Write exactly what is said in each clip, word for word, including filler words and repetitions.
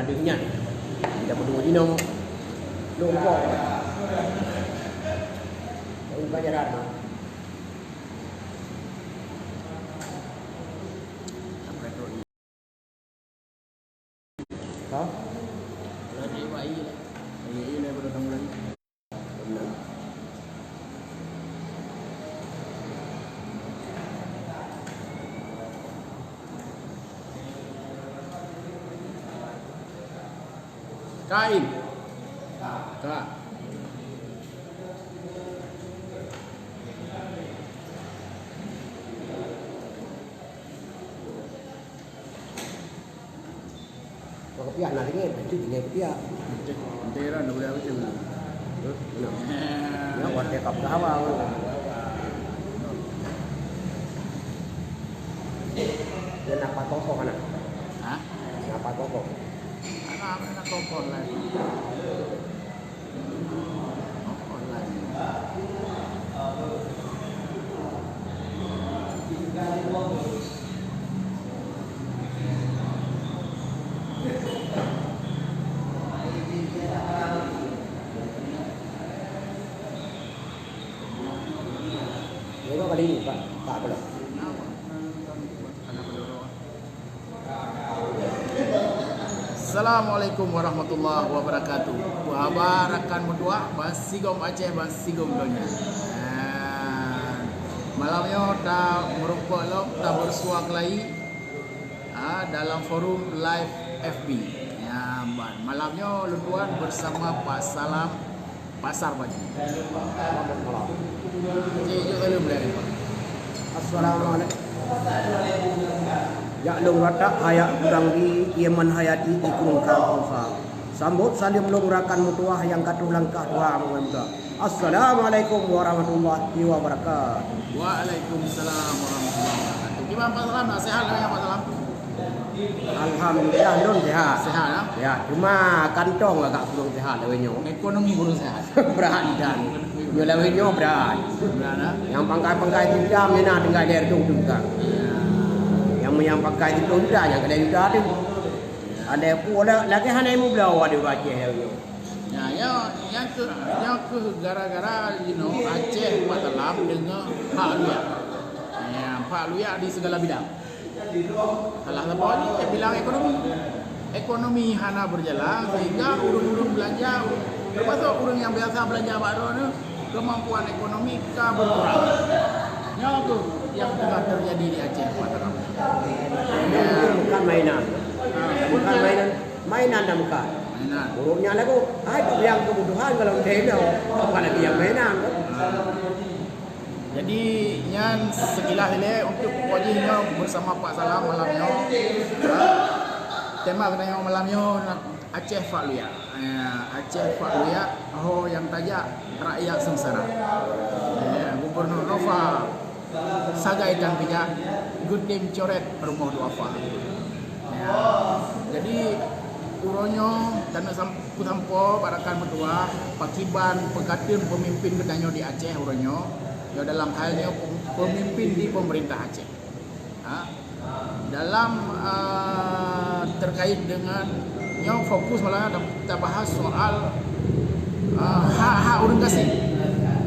Nyan. Kita berdua jinoe. Lôn kong. Lôn pelajaran. Ha? Lari bayi lah. Bayi ni daripada tamu lagi. Kain. Ka. Bak kupiah na teungét, itu tinggai kupiah. Entah, entah lah, nak boleh apa tu. Hah? Nak? Nak buat check up ke apa? Dia nak pakai kosong, anak? Hah? Nak pakai kosong? Anak, anak kosong lah. Ini kok kali ini, Pak? Pak, apa dah? Assalamualaikum warahmatullahi wabarakatuh. Peue haba rakan meutuah, ban sigom Aceh, ban sigom donya. Ah, malam nyoe ta meureumpok lom, ta beureusuwa keulayi, ah, dalam forum live F B. Ya, ban malam nyoe lôn tuan bersama Pak Salam Pasar Pagi. Cik, jok salam lagi, Pak. Assalamualaikum. Jak lôn ratak hayak kurang di Yemen Hayati di Gunung Kangkusa. Sambot saleuem lôn rakan meutuah nyang ka troh langkah dua meuga. Assalamualaikum warahmatullahi wabarakatuh. Waalaikumsalam warahmatullahi wabarakatuh. Gimana Pak Salam? Nak sehat lah ya Pak Salam? Alhamdulillah, lôn sehat. Sehat, ya? Ya, cuma kantong agak kurang sehat lawét nyoe. Ekonomi kurang sehat. Brat dan. Nyoe lawét nyoe brat. Brat, ya? Nyang pangkai-pangkai juta, meunan tinggai lhèe reutôh juta. Ya. Nyang, nyang pangkai juta-juta, nyang keudéh juta tu. Ya. Ada pula, lagèe hana ilmu belawa di Aceh lawét nyoe. Ya, ya, nyang keuh, nyang keuh gara-gara, you know, Aceh Pak Salam deungon Pak Luyak. Ya, Pak Luyak di segala bidang. Salah saboh jih, eh, bilang ekonomi. Ekonomi hana berjalan sehingga ureueng-ureueng belanja, termasuk ureueng nyang biasa belanja bak droe nyoe, kemampuan ekonomi ka berkurang. Nyoe tu nyang teungoh terjadi di Aceh, Pak Tara. Ya. Bukan mainan. Ha. Bukan mainan. Mainan dan bukan. Mainan. Ureueng nyang lagu, ai, nyang kebutuhan kalau teuh nyoe, apalagi nyang mainan. Ha. Jadi, nyan sekilas ilèe untuk pokok jih nyoe bersama Pak Salam malam nyoe. Ha? Tema geutanyoe malam nyoe na Aceh Pak Luyak. Ya, Aceh Pak Luyak, ho nyang tajak rakyat sengsara. Ya, Gubernur Nova sagai tan keujak geutem coret rumoh duafa. Ya. Jadi, uroe nyoe, tanyoe sam-, peusampoe bak rakan meutuah, pakiban peukateun peumimpin geutanyoe di Aceh uroe nyoe, nyoe dalam hal nyoe peumimpin di pemerintah Aceh. Ha? Dalam, ah, terkait dengan nyoe fokus malah ta-, tabahas soal, ah, hak-hak ureueng gasien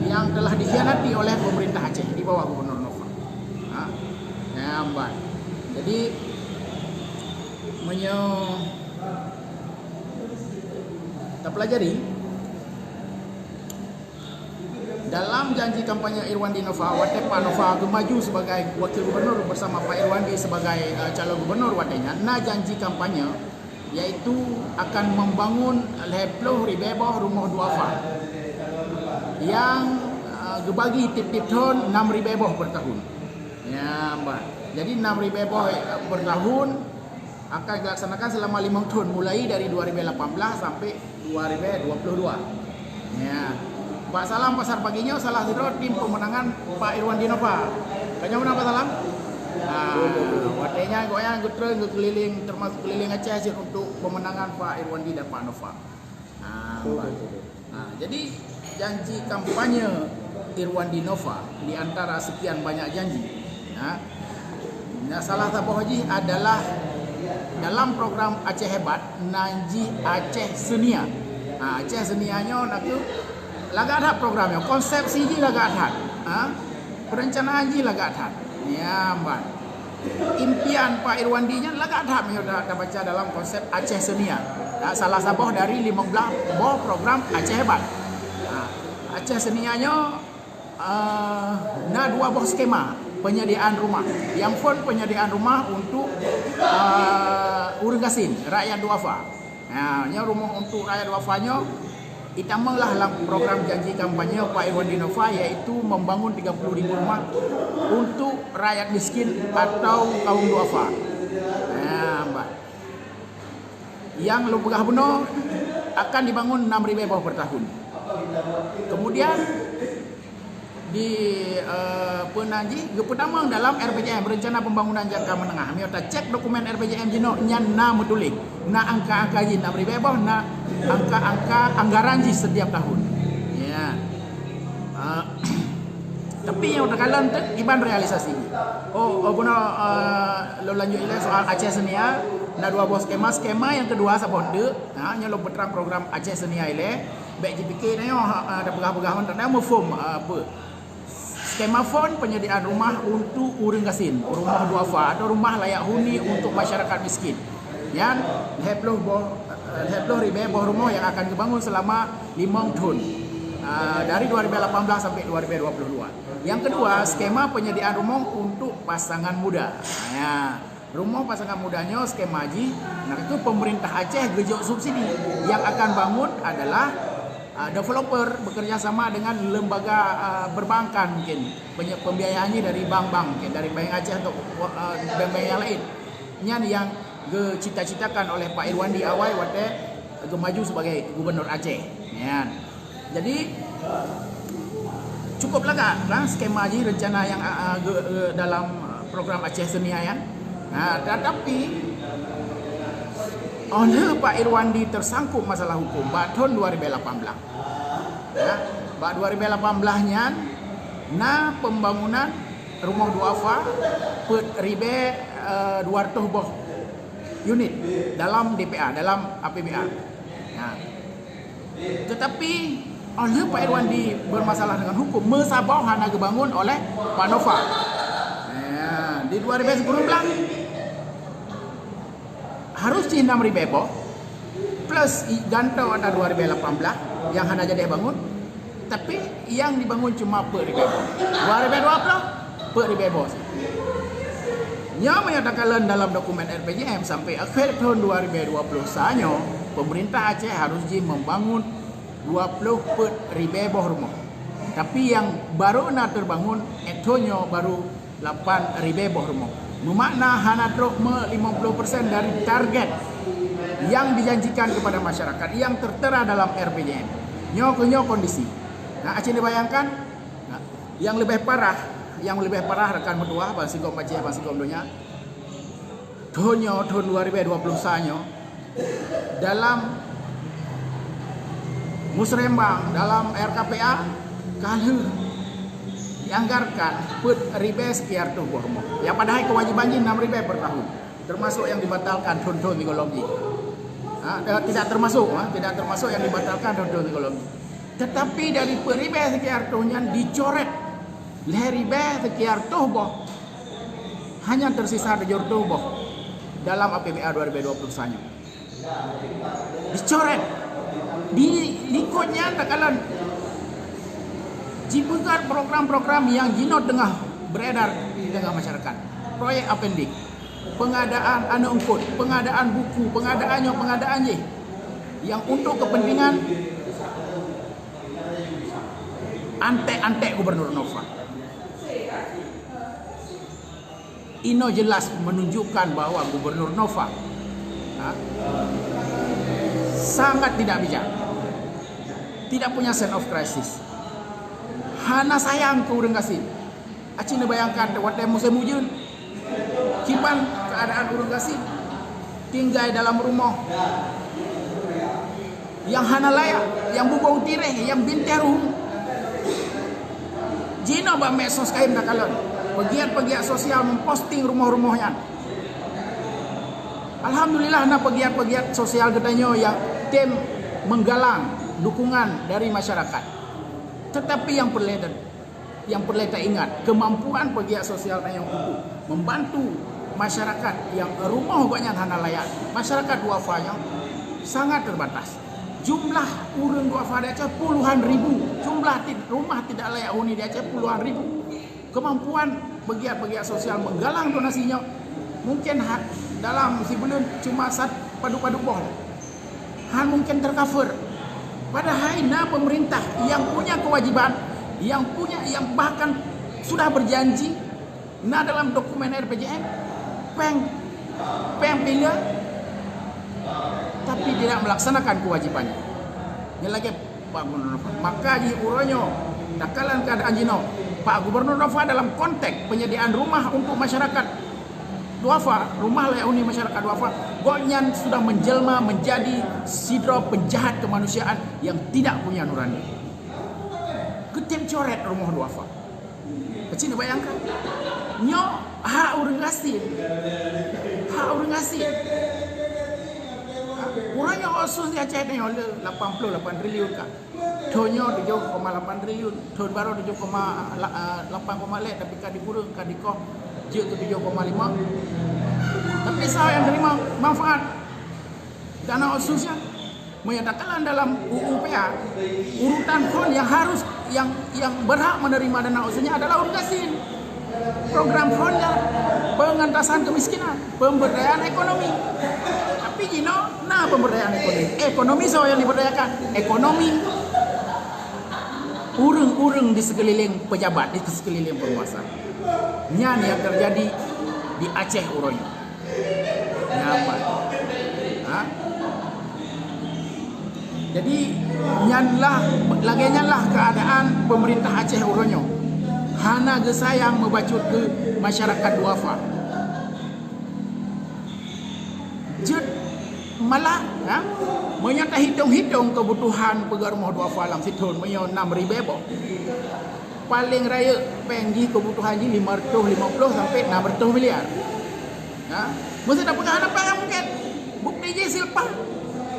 yang telah dikhianati oleh pemerintah Aceh di bawah Gubernur Nova. Ha? Nyan ban. Jadi, meunyoe tapelajari, dalam janji kampanye Irwandi Nova, watèe Pak Nova geumaju sebagai wakil gubernur bersama Pak Irwandi sebagai, eh, calon gubernur watèe nyan, na janji kampanye yaitu akan membangun lhèe ploh ribèe boh rumoh duafa nyang, eh, geubagi tiep-tiep thôn nam ribèe boh per tahun. Ya, bah. Jadi, nam ribèe boh, eh, per tahun akan dilaksanakan selama limong thôn, mulai dari dua ribèe lapan belas sampai dua ribèe dua puluh dua. Ya. Pak Salam Pasar Pagi nyoe salah sidroe tim pemenangan Pak Irwandi Nova. Ka nyoe meunan Pak Salam? Ah, watèe nyan gobnyan geutreun geukeulileng, termasuk keulileng Aceh cit untuk pemenangan Pak Irwandi dan Pak Nova. Ah, bah. Ah, jadi janji kampanye Irwandi Nova di antara sekian banyak janji. Ha? Nah, salah saboh jih adalah Dalam program Aceh Hebat, na jih Aceh Seunia. Ha, Aceh Seunia nyoe na kheueh lagak that program nyoe, konsep siji lagak that. Ha? Perencanaan jih lagak that. Ya, ban. Impian Pak Irwandi nyan lagak that meunyoe ta-, tabaca dalam konsep Aceh Seunia. Ha, salah saboh dari limong blah boh program Aceh Hebat. Ha, Aceh Seunia nyoe eh, na dua boh skema penyediaan rumah. Yang phon penyediaan rumah untuk eh, ureuëng gasien, rakyat duafa. Nah, nyoe rumah untuk rakyat duafa nyoe itamonglah dalam program janji kampanye Pak Irwandi Nova, iaitu membangun tiga puluh ribu rumah untuk rakyat miskin atau kaum duafa. Nah, bah. Nyang lôn peugah bunoe akan dibangun enam ribèe boh per tahun. Kemudian di eh, peunan jih geupeutamong dalam R P J M, Rencana Pembangunan Jangka Menengah. Meunyoe tacek dokumen R P J M jinoe nyan na meutuléh, na angka-angka jih enam ribèe boh, na angka-angka anggaran jih setiap tahun. Ya. Eh, tapi nyang takalon teuk kiban realisasi. Oh, oh bunoe eh, lôn lanjut ilèe soal Aceh Seunia, na dua boh skema. Skema nyang keudua saboh teuk, ha, nyoe lôn peutrang program Aceh Seunia ilèe. Bèk jipike na nyoe ha, ha, tapeugah-peugah mantong na muphom ha, apa. Skema phon penyediaan rumah untuk ureuëng gasien, rumah duafa atau rumah layak huni untuk masyarakat miskin. Nyan lhèe ploh boh, eh, lhèe ploh ribèe boh rumoh nyang akan geubangun selama limong thon. Ah, dari dua ribèe lapan blah sampai dua ribèe dua puluh dua. Yang kedua, skema penyediaan rumoh untuk pasangan muda. Ya, rumoh pasangan muda nyoe skema jih, na kheueh pemerintah Aceh geujok subsidi. Yang akan bangun adalah ah, developer bekerja sama dengan lembaga ah, perbankan mungkin. Penye-, pembiayaan jih dari bank-bank mungkin, dari Bank Aceh atau ah, bank-bank yang lain. Nyan yang geucita-citakan oleh Pak Irwandi awai watèe geumaju sebagai gubernur Aceh. Nyan. Jadi cukup lagak kan skema jih, rencana yang ah, ah, ge- ge- dalam program Aceh Seunia nyan. Nah, tetapi oleh Pak Irwandi tersangkut masalah hukum bak tahun dua ribèe lapan blah. Ya, bak dua ribèe lapan blah nyan na pembangunan rumoh duafa peuet ribèe eh, dua ratus boh unit dalam D P A, dalam A P B A. Ya. Tetapi oleh Pak Irwandi bermasalah dengan hukum, meusaboh hana geubangun oleh Pak Nova. Ya, di dua ribèe sepuluh blah harus jih enam ribèe boh plus i- gantoe ada dua ribèe lapan blah yang hana jadi bangun, tapi yang dibangun cuma peuet ribèe boh. Dua ribèe dua puluh peuet ribèe boh. Nyoe meunyoe takalon dalam dokumen R P J M sampai akhir tahun dua ribèe dua puluh sa nyoe, pemerintah Aceh harus jih membangun dua puluh peuet ribèe boh rumoh. Tapi yang baru na terbangun, eh, thon nyoe baru lapan ribèe boh rumoh. Meumakna hana trok me lima puluh persen dari target yang dijanjikan kepada masyarakat yang tertera dalam R P J M. Nyoe keu nyoe kondisi. Nah, aci dibayangkan, nah, yang lebih parah, yang lebih parah rakan meutuah, bansigom Aceh, bansigom donya. Thon nyoe, thon dua ribèe dua puluh sa nyoe, dalam musrembang, dalam R K P A, ka lheueh dianggarkan peuet ribèe sekian ratus boh rumoh. Yang padahai kewajiban jih enam ribèe per tahun, termasuk yang dibatalkan thon-thon sigohlom jih. Ha, eh, tidak termasuk, ha, tidak termasuk yang dibatalkan thon-thon sigohlom jih. Tetapi dari peuet ribèe sekian ratus nyan dicoret lhèe ribèe sekian ratus boh, hanya tersisa tujoh ratus boh dalam A P B A dua ribèe dua puluh sa nyoe. Dicoret. Di likot nyan takalon jipeugah program-program yang jinoe teungoh beredar di tengah masyarakat. Proyek appendix, pengadaan aneuk eungkôt, pengadaan buku, pengadaan nyoe, pengadaan jih yang untuk kepentingan antek-antek Gubernur Nova. Inoe jelas menunjukkan bahwa Gubernur Nova, ha, sangat tidak bijak, tidak punya sense of crisis, hana sayang keu ureuëng gasien. Aci neubayangkan watèe musém ujeuen, kiban keuadaan ureuëng gasien tinggai dalam rumoh nyang hana layak, nyang bubông tiréh, nyang bintèe ruhueng. Jinoe bak medsos kayém takalon, pegiat-pegiat sosial memposting rumoh-rumoh nyan. Alhamdulillah, na pegiat-pegiat sosial geutanyoe nyang tem menggalang dukungan dari masyarakat. Tetapi nyang peureulée, nyang peureulée taingat, keumampuan pegiat sosial tanyoe untuk membantu masyarakat nyang rumoh gobnyan hana layak, masyarakat duafa nyang sangat terbatas. Jumlah ureuëng duafa di Aceh puluhan ribu, jumlah ti-, rumah tidak layak huni di Aceh puluhan ribu. Keumampuan pegiat-pegiat sosial menggalang donasi nyoe mungkin ha-, dalam sibuleuen cuma sat-, padub-padub boh lah. Hán mungkin tercover. Padahai na pemerintah nyang punya kewajiban, nyang punya, nyang bahkan sudah berjanji, na dalam dokumen R P J M, péng, péng pila, tapi tidak melaksanakan kewajibannya. Nyan lagée Pak Gubernur Dofa. Maka jih uroe nyoe, takalon keuadaan jinoe, Pak Gubernur Dofa dalam konteks penyediaan rumah untuk masyarakat duafa, rumah layak huni masyarakat duafa, gobnyan sudah menjelma menjadi sidroe penjahat kemanusiaan yang tidak punya nurani. Geutem coret rumoh duafa. Keucil bayangkan. Nyoe hak ureuëng gasien. Hak ureuëng gasien. Uroe nyoe otsus di Aceh nyoe le lapan puluh lapan triliun ka. Thon nyoe tujoh koma lapan triliun, thon baroe tujoh koma lapan koma lhée, tapi ka dikureueng, ka dikoh jeuet keu tujoh koma lima. Tapi soe nyang teurimong manfaat dana otsus nyan? Meunyoe takalon dalam U U P A, urutan kon nyang harus, nyang, nyang berhak menerima dana otsus nyan adalah ureuëng gasien. Program kon nyan pengentasan kemiskinan, pemberdayaan ekonomi. Tapi jinoe na pemberdayaan ekonomi. Ekonomi soe nyang diberdayakan? Ekonomi ureuëng-ureuëng di sekeliling pejabat, di sekeliling penguasa. Nyan nyang terjadi di Aceh uroe nyoe. Nyaman. Ha? Jadi, nyanlah, lagée nyanlah keuadaan pemerintah Aceh uroe nyoe. Hana geusayang meubacut keu masyarakat duafa. Jeuet malah, ha? Meunyoe tahitong-hitong keubutuhan peugah rumoh duafa lam sithon, meunyoe enam ribée boh, paleng rayeuk péng jih keubutuhan jih lima reutôh lima ploh sampai enam reutôh miliar. Ha? Meuseuti peugah hana péng mungken. Bukti jih silpa.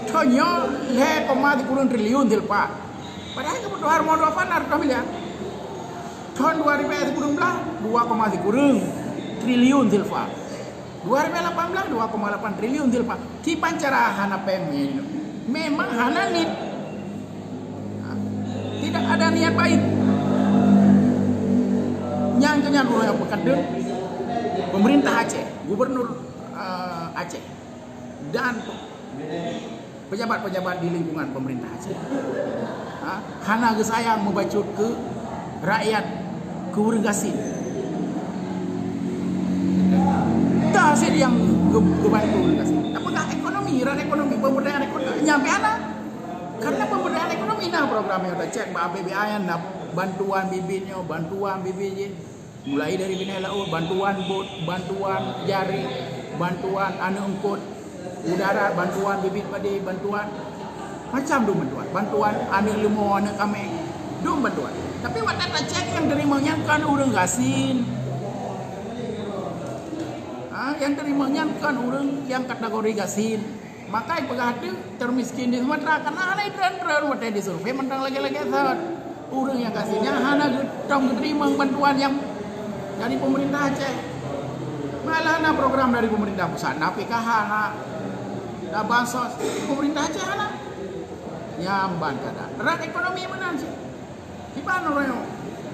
Thon nyoe lhée koma sikureueng triliun silpa. Padahai keubutuhan rumoh duafa enam reutôh miliar. Thon dua ribée sikureueng blaih, dua koma sikureueng triliun silpa. Dua ribée lapan blaih, dua koma lapan triliun silpa. Kiban cara hana péng nyan. Memang hana niet. Ha, tidak ada niat baik. Nyang keu nyan uroe nyang peukadeun pemerintah Aceh, gubernur, eh, Aceh, dan pejabat-pejabat di lingkungan pemerintah Aceh. Ha? Hana geusayang meubacut keu rakyat, keu ureuëng gasien. Dah sit nyang geu-, geubantu ureuëng gasien. Tapi peugah ekonomi, rat ekonomi, pemberdayaan ekonomi, nyampe hana. Karena pemberdayaan ekonomi na program nyang tacek bak B B I nyan, na bantuan bibit nyoe, bantuan bibit jih. Mulai dari binéh laôt, bantuan bot, bantuan jaré, bantuan aneuëk eungkôt udara, bantuan bibit padé, bantuan macam dum bantuan. Bantuan aneuëk leumo, aneuëk kaméng, dum bantuan. Tapi watée tacek nyang teurimong nyan kon ureuëng gasien. Ha, nyang teurimong nyan kon ureuëng nyang kategori gasien. Maka ipeugah teuk termiskin di Sumatera, karena hana itreun-treun watée disurvei mantong lagée-lagée thon. Ureuëng nyang gasien nyan hana geu-, tong geuteurimong bantuan nyang dari pemerintah Aceh. Malah na program dari pemerintah pusat, na P K H, na, na bansos. Pemerintah Aceh hana. Nyan ban keadaan. Rat ekonomi meunan cit. Kiban uroe nyoe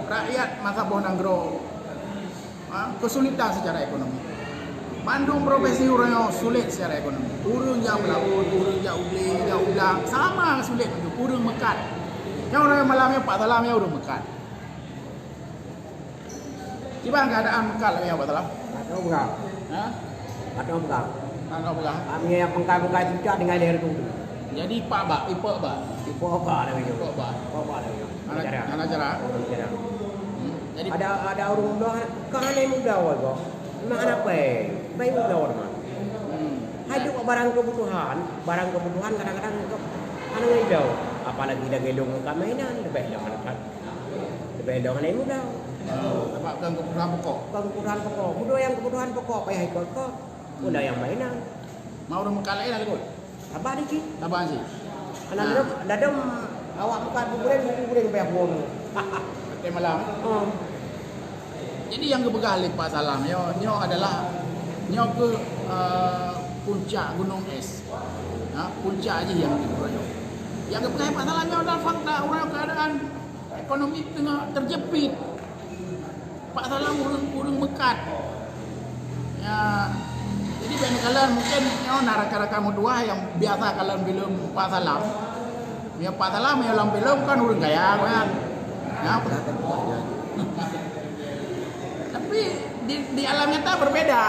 rakyat masa boh nanggroe, ha, kesulitan secara ekonomi. Mandum profesi uroe nyoe sulet secara ekonomi. Ureuëng jak meulaôt, ureuëng jak u glé, jak u blang, sama sulet. Ureuëng meukat. Nyang uroe nyoe malam nyoe, Pak Salam nyoe ureuëng meukat. Kiban keadaan meukat lagée nyoe, Pak Salam? Atau beurang. Ha? Atau beurang. Atau beurang. Kami yang pengkai-pengkai puncak dengan leher tu. Jadi, pak bak, ipok bak. Ipok bak dah, ipok bak. Ipok bak dah. Hana, hana cara. Hana cara. Hmm. Jadi ada, ada ureuëng muda, kan ada muda awai kok. Memang ada apa? Baik muda awai mah. Hmm. Hai, barang kebutuhan, barang kebutuhan kadang-kadang kok hana ngai jauh. Apalagi lagi lôn ka mainan, lebih dah anak. Lebih dah anak muda. Oh, sebab kan kebutuhan pokok. Bukan kebutuhan pokok. Muda yang kebutuhan pokok payah ikut kok. Muda yang mainan. Mau ureuëng meukat laén lah leumbot. Sabar dikit. Sabar sih. Anak Nah. Dadom, dadom awak buka kuburan, kuburan payah buang. Pakai malam. Oh. Jadi yang geupeugah lé Pak Salam nyoe, nyoe adalah nyoe ke uh, puncak gunung es. Ha, puncak jih yang geupeugah nyoe. Yang geupeugah Pak Salam nyoe adalah fakta orang keadaan ekonomi tengah terjepit. Pak Salam ureuëng, ureuëng meukat. Ya, jadi bèk neukalon mungkin nyoe na rakan-rakan meutuah yang biasa kalon filem Pak Salam. Ya, Pak Salam yang lam filem kan ureuëng kaya kan. Ya. Tapi di, di alam nyata berbeda.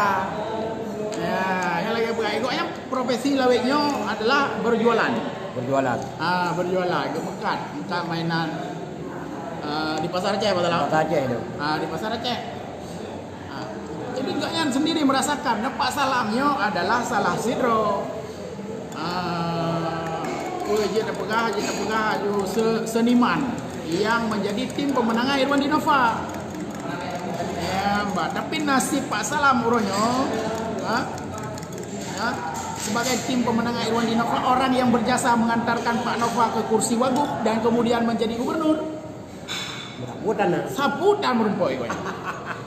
Ya, yang lagi berat. Ikutnya profesi lawét nyoe adalah berjualan. Berjualan. Ah, berjualan. Meukat, meukat mainan. Ah, di Pasar Aceh, Pak Salam? Pasar Aceh tu. Ah, di Pasar Aceh. Ah, jadi gobnyan sendiri merasakan, Pak Salam nyoe adalah salah sidroe. Ah, oh, jeuet tapeugah, jeuet tapeugah, aduh, se-, seniman yang menjadi tim pemenangan Irwan Dinova. Ya, Mbak. Tapi nasib Pak Salam uroe nyoe, ha? Ya, sebagai tim pemenangan Irwan Dinova, orang yang berjasa mengantarkan Pak Nova ke kursi wagub dan kemudian menjadi gubernur. Buat tanah. Sapu tan meurumpok ikoi.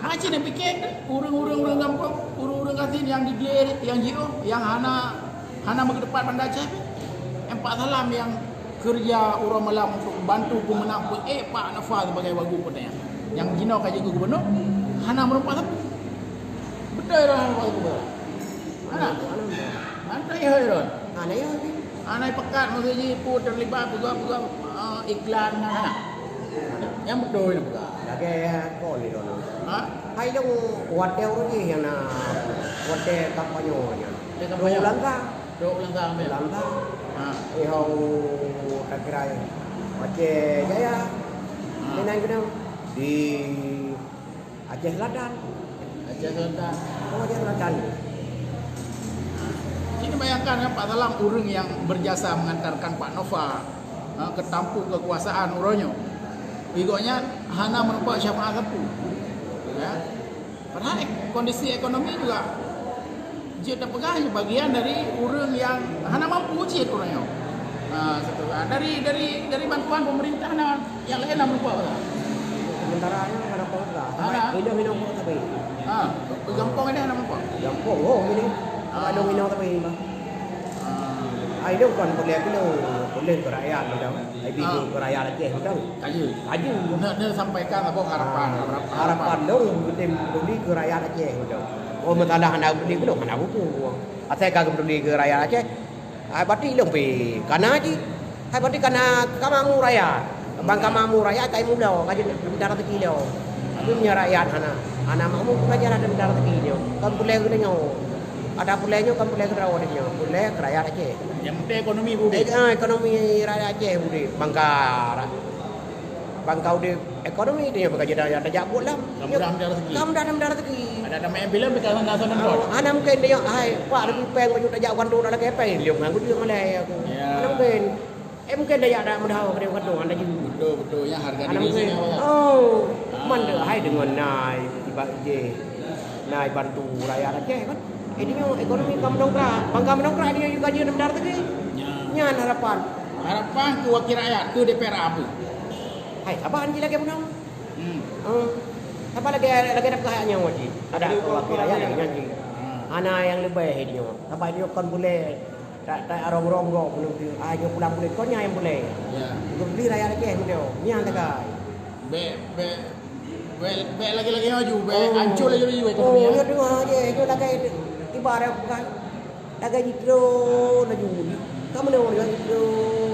Macam nak fikir ureuëng-ureuëng ureuëng gampông, ureuëng-ureuëng gasien yang digier, yang jiôh, yang hana hana meukeudeupat Banda Aceh. Pak Salam yang kerja uroe malam untuk bantu pemenang peuék Pak Nova sebagai wagub peunanya. Yang jinoe ka jadi gubernur, hana meurumpok sapu. Betul lah, hana meurumpok sapu. Hana. Hana. Hana. Hana. Hana. Hana pekat masa jih pun terlibat peugah-peugah, ah, iklan nyan hana. Nyang beutôi na peugah. Lagèe kon ni lôn. Ha? Hai lôn watèe ureueng jih nyang na watèe kampanye nyan. Watèe kampanye? Dua bulan ka. Dua bulan ka ambil. Dua bulan ka. Ha. Eh, hau takira Aceh Jaya. Ha. Di nan kena? Di Aceh Selatan. Aceh Selatan. Oh, Aceh Selatan. Jadi bayangkan kan, Pak Salam ureueng yang berjasa mengantarkan Pak Nova, ha, ke tampuk kekuasaan uroe nyoe. Gobnyan hana meurumpok syafaat sapu. Ya. Padahal ek-, kondisi ekonomi juga jeuet tapeugah bagian dari ureueng nyang hana mampu cit ureueng nyoe. Ha, satu. Ha, dari, dari, dari bantuan pemerintah na nyang laén na meurumpok lah. Sementara nyoe hana pemerintah. Hana. Inong-inong kok tapi. Ha, gampông ini hana meurumpok. Gampông, oh, ini. Ha. Inong-inong tapi, Bang. Ha. Ah, ini bukan boleh aku, boleh ke rakyat, Bang. Ai bingung keu rakyat Aceh beutôi. Kaju. Kaju. Nak, nak sampaikan apa harapan, ah, harapan, harapan dong beutôi peduli keu rakyat Aceh beutôi. Oh, masalah hana peduli, belum hana buku. Asai ka peduli keu rakyat Aceh. Ai berarti lom pi kana ji. Ai berarti kana kamamu rakyat. Bang kamamu rakyat kai mulo, kaju minta rezeki lo. Tapi punya rakyat hana. Hana makmu pelajaran dan minta rezeki nyo. Kan pulai keu nyo. Ada pulai nyo, kan pulai keu rakyat nyo. Pulai keu rakyat Aceh. Yang penting ekonomi budek. Eh, ah, ekonomi rakyat Aceh budek. Bangka ra-, bangka udep ekonomi dia baka jeda tajak buet lam. Ka mudah minta rezeki. Ka mudah minta rezeki. Ada, ada main filem, kita nggak usah nonton. Ah, hana mungkin dia, hai, Pak, lebih peng baju tajak bukan tu, dah lagi peng, dia mengaku dia malai aku. Ya. Hana mungkin. Eh, mungkin dia ada mudah, dia kata, anda juga. Betul, betul. Yang harga diri sini, Pak. Oh, ah. Mana hai dengan nai, tiba je. Nah, bantu rakyat Aceh kan. Eh, dia ekonomi ka mendongkrak. Bangka mendongkrak dia juga je bendar tadi. Ya. Nyan harapan. Harapan keu wakil rakyat, keu D P R apa? Hai, saban ji lagèe bunoe. Hmm. Hmm. Saban lagèe, lagèe dak keuhai nyoe ji. Ada wakil rakyat lagèe nyan ji. Hmm. Hana nyang leubeh dia. Saban dia kon boleh tak, tak arong-rong gok bunoe. Ah, dia pulang boleh. Kon nyan nyang boleh. Ya. Lebih rakyat lagèe bunoe. Nyan takai. Bèk, bèk, bèk, bèk lagi-lagi maju, bèk hancur lagi-lagi ekonomi, ya. Oh, ya, dengar je, itu lagi ibarat bukan lagi jitro laju. Kamu nak orang jitro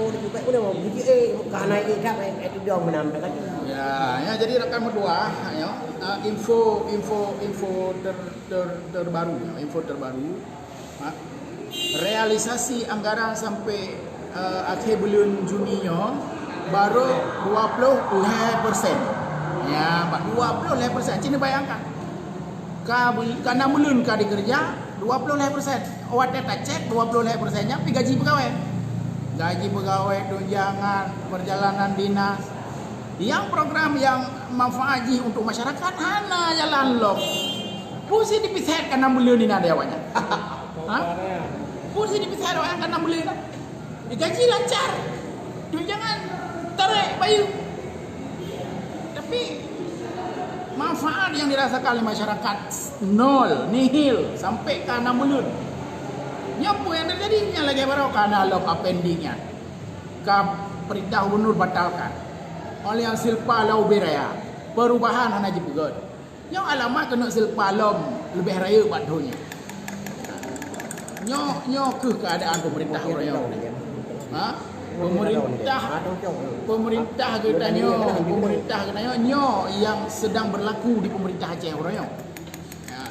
laju, bèk mana orang biji, eh, bukan naik ikat, eh, eh, tidak menambah lagi. Ya, ya, jadi rakan meutuah, ya, ah, info, info, info ter-, ter-, terbaru, ya, info terbaru. Ha? Realisasi anggaran sampai, eh, akhir bulan Juni nyoe baru dua puluh lhèe persen. Ya, bak dua puluh lhèe persen. Cuma bayangkan. Ka bul-, ka enam bulan ka dikerja, dua puluh lhèe persen. Watèe tacek dua puluh lhèe persen nyan pi gaji pegawai. Gaji pegawai, tunjangan, perjalanan dinas. Yang program yang manfaat jih untuk masyarakat hana jalan lom. Fungsi dipiset ka enam bulan ni na di awaknyan. Ha? Pun sini bisa ada orang kena beli lah. Digaji lancar. Tunjangan tarik bayu. Tapi manfaat yang dirasakan oleh masyarakat nol, nihil sampai ke enam bulan. Nyoe pun yang terjadi, yang lagi baru karena lom apendiknya. Ka perintah gubernur batalkan. Oleh yang silpa lau ubé raya. Perubahan hana jipeugét. Nyoe alamat keuneuk silpa lom leubeh rayeuk bak donya. Nyoe, nyoe keuh keuadaan pemerintah uroe nyoe. Ha? Pemerintah, pemerintah geutanyoe, pemerintah geutanyoe nyoe yang sedang berlaku di pemerintah Aceh uroe nyoe. Ha.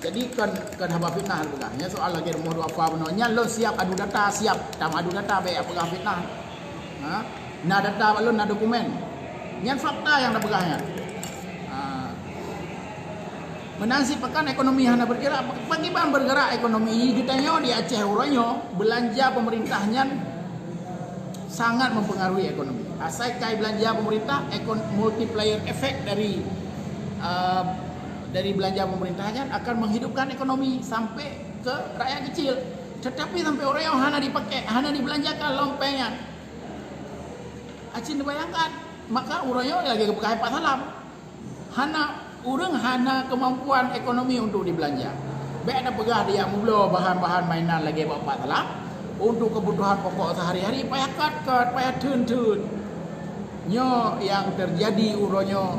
Jadi kon, kon haba fitnah peugah. Nyan soal lagèe rumoh duafa bunoe. Nyan lôn siap adu data, siap tam adu data bèk peugah fitnah. Ha? Na data bak lôn, na dokumen. Nyan fakta nyang tapeugah nyan. Ha. Meunan cit pakon ekonomi hana bergerak, pakriban bergerak ekonomi geutanyoe di Aceh uroe nyoe, beulanja pemerintah nyan sangat mempengaruhi ekonomi. Asai kai beulanja pemerintah, ekon-, multiplier effect dari, uh, dari beulanja pemerintah nyan akan menghidupkan ekonomi sampai ke rakyat kecil. Tetapi sampai uroe nyoe hana dipakai, hana dibelanjakan lom péng nyan. Aci neubayangkan, maka uroe nyoe lagèe geupeugah Pak Salam. Hana, ureueng hana kemampuan ekonomi untuk dibeulanja. Bèk tapeugah dijak meubloe bahan-bahan mainan lagèe bak Pak Salam untuk kebutuhan pokok sehari-hari, payah kat-kat, payah theun-theun. Nyoe nyang terjadi uroe nyoe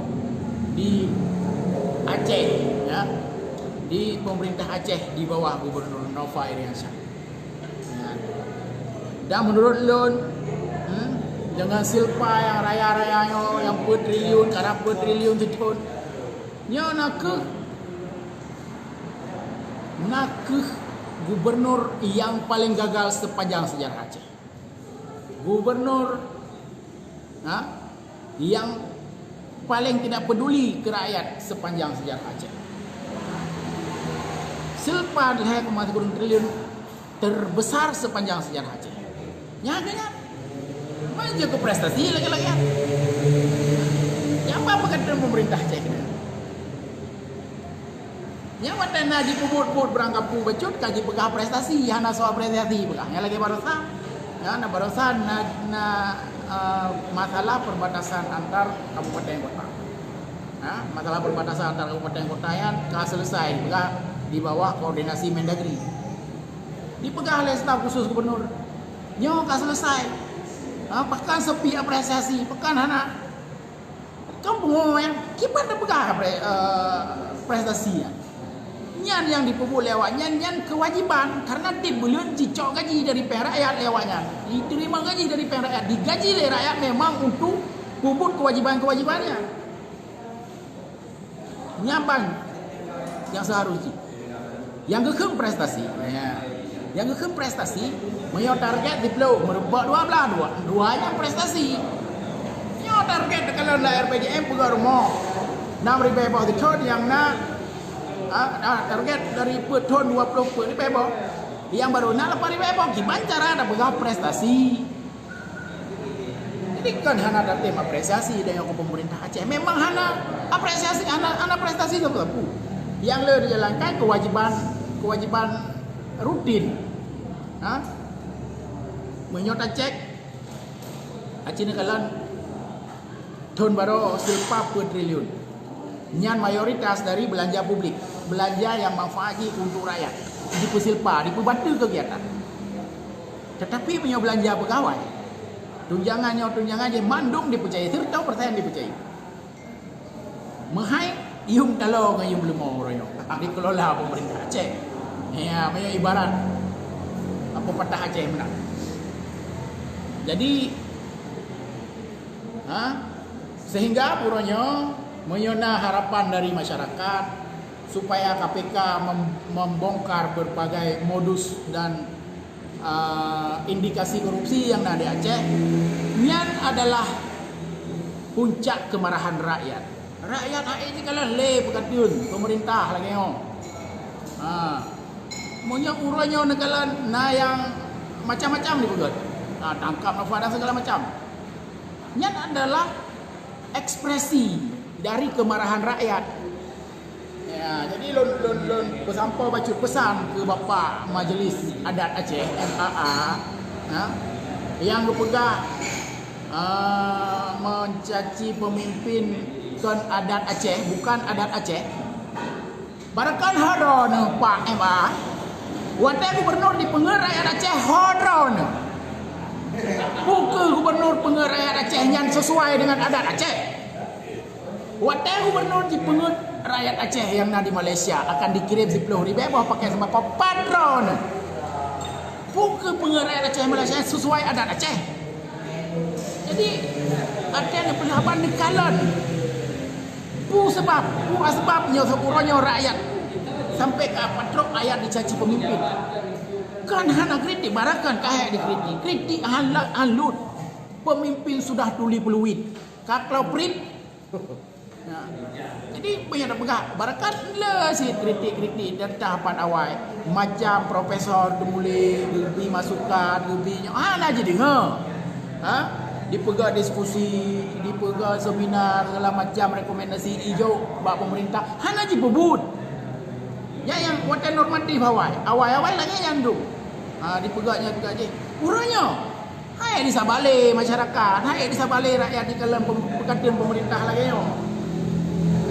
di Aceh, ya. Di pemerintah Aceh di bawah Gubernur Nova Iriansyah. Ya. Dan menurut lôn, hmm, dengan silpa nyang raya-raya nyoe, nyang peuet triliun, karab peuet triliun sithon, nyoe na kheueh, na kheueh gubernur nyang paléng gagal sepanjang sejarah Aceh. Gubernur, ha, nyang paléng tidak peduli keu rakyat sepanjang sejarah Aceh. Silpa lhèe koma sikureueng triliun terbesar sepanjang sejarah Aceh. Nyan keuh nyan. Maju ke prestasi lagi-lagi. Nyan apa peukatan pemerintah Aceh keunan? Nyang watèe na jipeubuet-buet beurangkapeue bacut ka jipeugah prestasi, hana soe apresiasi peugah. Nyang lagèe barosa, ya, na barosa na, na, eh, masalah perbatasan antar kabupaten kota. Ya, masalah perbatasan antar kabupaten kota nyan ka selesai, peugah di bawah koordinasi Mendagri. Dipeugah lé staf khusus gubernur, nyoe ka selesai. Ha, pakon sepi apresiasi, pakon hana. Kan pungo nyan, kiban tapeugah pre-, eh, prestasi nyan. Nyan nyang jipeubuet lé awak nyan, nyan kewajiban. Karena tiep buleuen jicok gaji dari péng rakyat lé awak nyan. Diterima gaji dari péng rakyat, digaji lé rakyat memang untuk peubuet kewajiban-kewajiban nyan. Nyan ban nyang seharus jih. Nyang geukheun prestasi. Ya. Nyang geukheun prestasi, meunyoe target siplôh, meurumpok dua blaih, dua, dua nyan prestasi. Nyoe target teukalon lam R P J M peugah rumoh. Enam ribèe boh sithon nyang na, ah, ah, target dari peuet thon dua ploh peuet ribèe boh. Nyang barô na lapan ribèe boh, kiban cara tapeugah prestasi. Jadi kan hana tatem apresiasi dari pemerintah Aceh. Memang hana apresiasi, hana, hana prestasi sapeue-sapeue. Nyang le dijalankan kewajiban, kewajiban rutin. Ha? Meunyoe tacek, Aceh neukalon thon barô silpa peuet triliun. Nyan mayoritas dari beulanja publik, beulanja nyang manfaat jih untuk rakyat. Dipeusilpa, dipeubantu kegiatan. Tetapi meunyoe beulanja peugawai, tunjangan nyoe, tunjangan jih, mandum dipeucaya, seratus persen dipeucaya. Meuhai yum taloe ngon yum leumô uroe nyoe dikelola pemerintah Aceh. Ya, meunyoe ibarat apa patah Aceh meunan. Jadi, ha, sehingga uroe nyoe, meunyoe na harapan dari masyarakat supaya K P K mem-, membongkar berbagai modus dan, ah, indikasi korupsi nyang na di Aceh, nyan adalah puncak kemarahan rakyat. Rakyat hai jikalon lé peukateun pemerintah lagèe nyoe. Ha. Meunyoe uroe nyoe neukalon na nyang macam-macam dipeugah. Ha, tangkap Nova dan segala macam. Nyan adalah ekspresi dari kemarahan rakyat. Ya, jadi lôn, lôn, lôn peusampoe bacut peusan keu Bapak Majlis Adat Aceh, M A A, ya, nyang geupeugah, eh, mencaci pemimpin kon adat Aceh, bukan adat Aceh. Barakon ho droeneuh Pak M A. Watée gubernur jipeungeut rakyat Aceh ho droeneuh. Peu kheueh gubernur peungeut rakyat Aceh nyan sesuai dengan adat Aceh? Watée gubernur jipeungeut rakyat Aceh nyang na di Malaysia akan dikirim siplôh ribée boh pakét sembako, pat droeneuh? Peu kheueh peungeut rakyat Aceh Malaysia sesuai adat Aceh? Jadi, artinya peulaban neukalon. Peue sabab, peue asbab nyoe uroe nyoe rakyat sampai ka patrok rakyat dicaci pemimpin? Kan hana kritik, barakon ka hék dikritik. Kritik hana alut. Pemimpin sudah tuli peuluit. Ka klo prit. Nah, jadi, peue nyang tapeugah, barakon le cit kritik-kritik dan tahapan awai. Macam profesor teumuléh, geubri masukan, geubri nyoe, hana jideungoe. Ha? Dipeugah diskusi, dipeugah seminar, segala macam rekomendasi ijok bak pemerintah, hana jipeubuet. Nyan nyang watée normatif awai. Awai-awai lagée nyan tu. Ha, dipeugah nyan, dipeugah jih. Uroe nyoe, hai disabalé masyarakat, hai disabalé rakyat di dalam pem-, peukateun pemerintah lagée nyoe.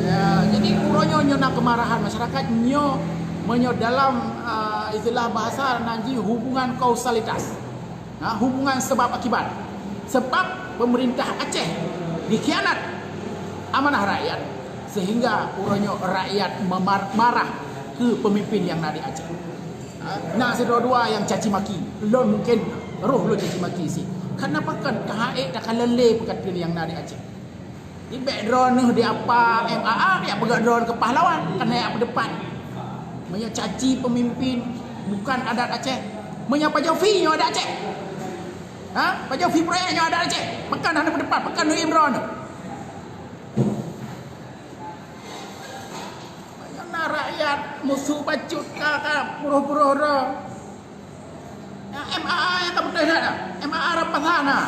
Ya, jadi uroe nyoe, nyoe na kemarahan masyarakat nyoe, meunyoe dalam, ah, istilah bahasa nan jih hubungan kausalitas. Ha, hubungan sebab akibat. Sebab pemerintah Aceh dikhianat amanah rakyat, sehingga uroe nyoe rakyat memar-, marah keu pemimpin nyang na di Aceh. Ha, na sidroe dua nyang caci maki. Lôn mungken roh lôn caci maki cit. Kenapa kan ka hék takalon lé peukateun nyang na di Aceh? Di bék droeneuh di apa M A A, bék peugah droeneuh keu pahlawan, kan jak peudeupat. Meunyoe caci pemimpin bukan adat Aceh. Meunyoe pajoh fee nyoe adat Aceh. Ha? Pajoh fee proyek nyoe adat Aceh. Pakon hana peudeupat, pakon neuiem droeneuh. Meunyoe na rakyat musoh bacut ka, ka puroh-puroh droe. Ya, M A A nyang ka beutôi that, M A A rampasan na.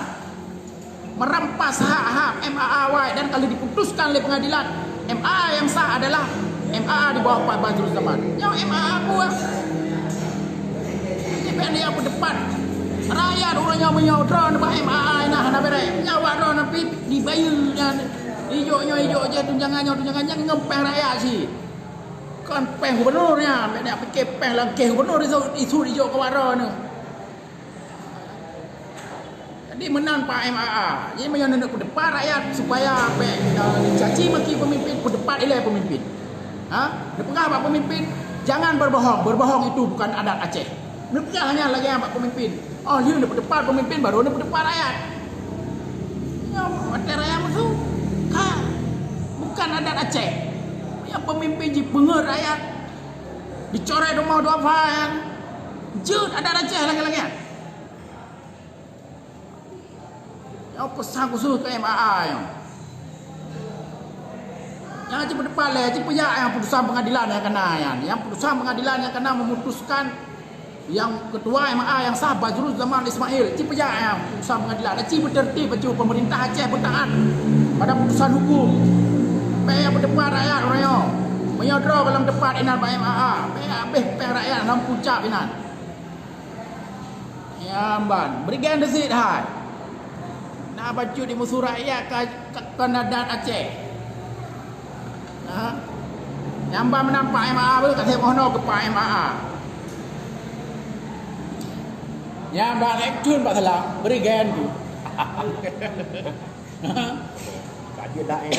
Merampas hak-hak M A A awai dan kalau diputuskan oleh pengadilan, M A A yang sah adalah M A A di bawah Pak Badruzzaman. Nyoe M A A buah. Jadi, bék neupeudeupat. Rakyat ureueng nyang meunyoe droeneuh bak M A A na hana beureh. Nyoe awak droeneuh pih dibayeue nyan. Ijok nyoe, ijok jih, tunjangan nyoe, tunjangan nyan, ngon péng rakyat cit. Kon péng gubernur nyan, bék neupike péng langkée gubernur isu, isu dijok keu awak droeneuh. Jadi meunan Pak M A A. Jadi meunyoe neuneuk peudeupat rakyat supaya bék, eh, dicaci maki pemimpin, peudeupat ilée pemimpin. Ha? Neupeugah bak pemimpin, jangan berbohong. Berbohong itu bukan adat Aceh. Neupeugah nyan lagée nyan bak pemimpin. Oh, lheueh neupeudeupat pemimpin, baru neupeudeupat rakyat. Nyoe watée rakyat musoh, ka bukan adat Aceh. Nyang pemimpin jipeungeut rakyat, dicoret rumoh duafa nyan, jeuet adat Aceh lagée-lagée nyan. Nyoe peusan khusos keu M A A nyoe. Nyang jipeudeupat lé, jipeujak nyang putusan pengadilan nyang kana nyan. Nyang putusan pengadilan nyang kana memutuskan nyang ketua M A A nyang sah Badruzzaman Ismail. Jipeujak nyang putusan pengadilan. Ci beuteurtib bacut, pemerintah Aceh beutaat pada putusan hukum. Bék peudeupat rakyat uroe nyoe. Meunyoe droe gohlom teupat inan bak M A A, bék habéh péng rakyat lam pucak inan. Nyan ban, bri gen deusit hai. Na bacut dimusoh rakyat ka, ka, ka adat Aceh. Ha? Nyan ban meunan Pak M A A beuh, ka sép moh noe keu Pak M A A. Nyan ban, eh, kheun Pak Salam, bri gen tu. Ka jeuet laén.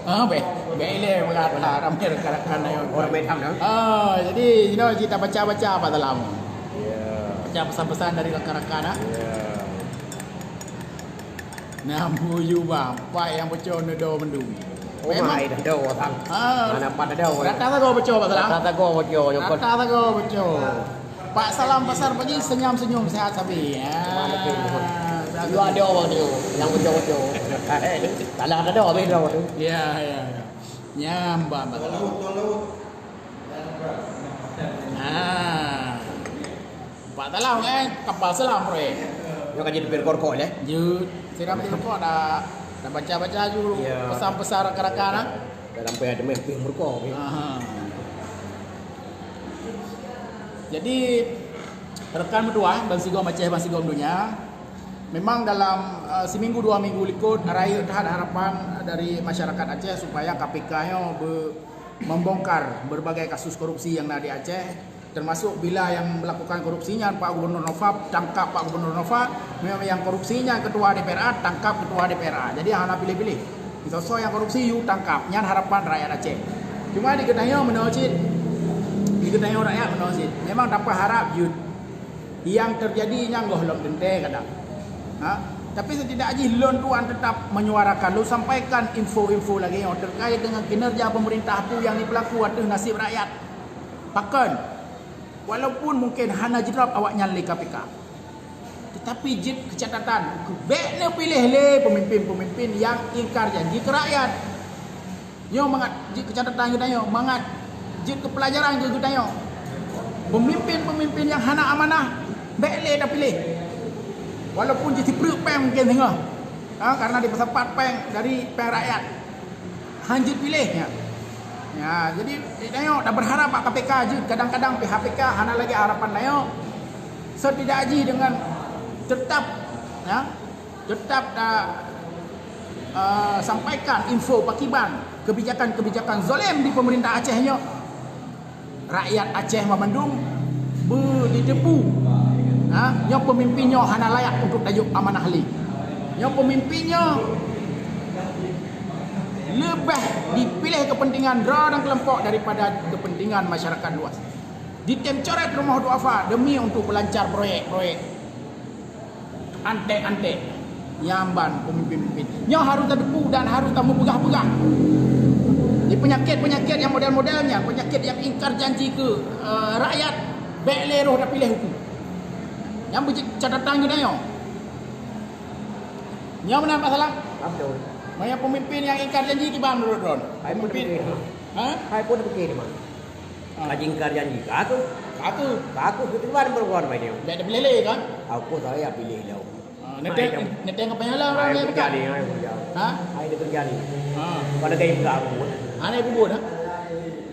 Ah, bék. Bék ilée meulat lah, ramé rakan-rakan ayong. Oh, ramé tham dah. Ah, jadi, you know, kita baca-baca Pak Salam. Ya. Baca pesan-pesan dari rakan-rakan, ah. Ya. Nah, buyu bang, Pak nyang boco neudo mendung. Oh, memang. Mai dah do, Bang. Ah. Mana Pak dah do? Rata sagoe boco, Pak Salam. Rata sagoe boco, nyokot. Rata sagoe boco. Pak Salam Pasar Pagi senyum-senyum sehat sabe. Ya. Mana tu? Lu ada orang ni, yang boco-boco. Salah ada do, habis do tu. Ya, ya, ya. Nyam, Pak, Pak Salam. Ah. Pak Salam, eh, kapal selam, bro, eh. Nyoe ka jadi pil korkok, eh? Jeuet. Sira pil korkok dah, dah baca-baca ju. Ya. Pesan-pesan rakan-rakan, ah. Sampai ada meh pih murka, ya. Aha. Jadi, rekan meutuah, bansigom Aceh, bansigom dunia, memang dalam, eh, seminggu, dua minggu likot, rayeuk that harapan dari masyarakat Aceh supaya K P K nyoe be-, membongkar berbagai kasus korupsi yang na di Aceh. Termasuk bila yang melakukan korupsi nyan Pak Gubernur Nova, tangkap Pak Gubernur Nova, yang korupsi nyan ketua D P R A, tangkap ketua D P R A. Jadi hana pilih-pilih. Soe-soe yang korupsi, you tangkap. Nyan harapan rakyat Aceh. Cuma di geutanyoe meunoe cit. Di geutanyoe rakyat meunoe cit. Memang tapeuharap jeuet. Yang terjadi nyan goh lom teuntée kadang. Ha? Tapi setidak jih lôn tuan tetap menyuarakan, lôn sampaikan info-info lagée nyoe terkait dengan kinerja pemerintah peue nyang jipelaku ateueh nasib rakyat. Pakon? Walaupun mungkin hana jidrob awaknyan lé K P K, tetapi jeuet keucatatan, bék neupiléh lé peumimpén-peumimpén nyang ingkar janji keu rakyat. Nyoe mangat jeuet keucatatan geutanyoe, mangat jeuet keu peulajaran keu geutanyoe. Peumimpén-peumimpén nyang hana amanah, bék lé tapiléh. Walaupun jisipreuk péng mungken singoh, ha, karena jipeusapat péng dari péng rakyat. Han jeuet piléh nyan. Ya, jadi, tanyoe dah berharap bak K P K jeuet, kadang-kadang pih K P K hana lagée harapan tanyoe. Setidak jih dengan tetap, ya, tetap ta, eh, sampaikan info pakiban kebijakan-kebijakan zalim di pemerintah Aceh nyoe. Rakyat Aceh banmandum beujiteupeu, ha, nyoe peumimpén nyoe hana layak untuk tajok amanah lé. Nyoe peumimpén nyoe leubeh dipiléh kepentingan droe dan kelompok daripada kepentingan masyarakat luas. Ditem coret rumoh duafa demi untuk beulancar proyek-proyek. Antek-antek nyang ban peumimpén-peumimpén. Nyoe harôh tateupeue dan harôh tameupeugah-peugah. Di peunyakét-peunyakét nyang model-model nyan, peunyakét nyang ingkar janji keu, eh, rakyat, bék lé roh tapiléh huköm. Nyang beujeuet catatan geutanyoe. Nyoe meunan Pak Salam? Betul. Meunyoe peumimpén nyang ingkar janji kiban meunurot droen? Hai pun peumimpén. Begitu. Ha? Hai pun begitu, Bang. Ah. Ka jingkar janji. Ka tu. Ka tu. Ka tu, ketuan berbuat mai dia. Dah, dah pilih lé kan? Aku tak payah pilih dia. Ah, nanti, nanti apa yang lah orang yang dekat? Hai, dia kerja ni, hai, kerja. Ha? Hai, dia kerja ni. Ah. Pada gaya budak aku. Anak ibu buat, ha?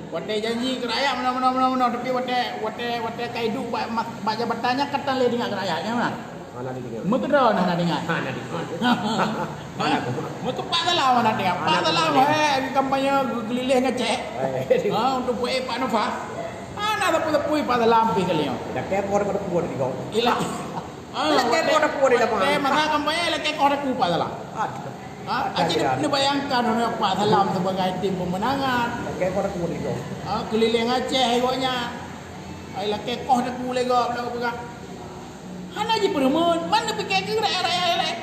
Watèe janji keu rakyat meunan, meunan, meunan, meunan, tapi watèe, watèe, watèe ka iduek bak, bak jabatan nyan ka tan lé ingat keu rakyat nyan, meunan. Hana didengar. Meukeudroe hana diingat. Hana diingat. Hana diingat. Meukeue Pak Salam hana diingat. Pak Salam, eh, kampanye geulileng Aceh. Eh. Ha, untuk peuék Pak Nova. Hana sapeue-sapeue Pak Salam pih kali nyoe. Dah kepo dah pada kubur di kau. Ilah. Ah, ilakèe koh takue di lapangan. Watèe masa kampanye, ilakèe koh takue Pak Salam. Aduh. Ha, aci neubayangkan Pak Salam sebagai tim pemenangan. Ilakèe koh takue di kau. Ha, keulileng Aceh gobnyan. Ai lakèe koh takue lé gob, lé peugah. Hana jipeureumeun, man neupike keu rakyat-rakyat laén.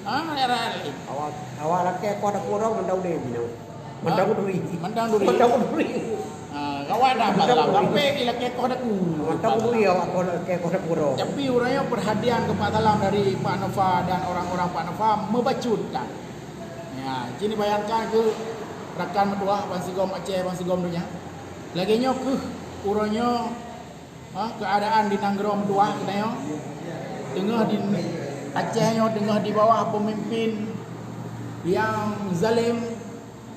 Ha, rakyat-rakyat laén. Awak, awak lakèe koh takue droe mantong udép jinoe. Ha? Mantong duri. Mantong duri. Mantong duri. Ha, kawan dah Pak Salam. Mantong duri. Sampai ilakèe koh takue. Mantong duri awak koh lakèe koh takue droe. Tapi ureueng nyang perhatian keu Pak Salam dari Pak Nova dan orang-orang Pak Nova meubacut tan. Ya, jadi bayangkan keu rakan meutuah bansigom Aceh, bansigom donya. Lagèe nyoe keuh uroe nyoe, ha, keuadaan di nanggroe meutuah geutanyoe. Teungoh di Aceh nyoe teungoh di bawah peumimpin nyang zalem,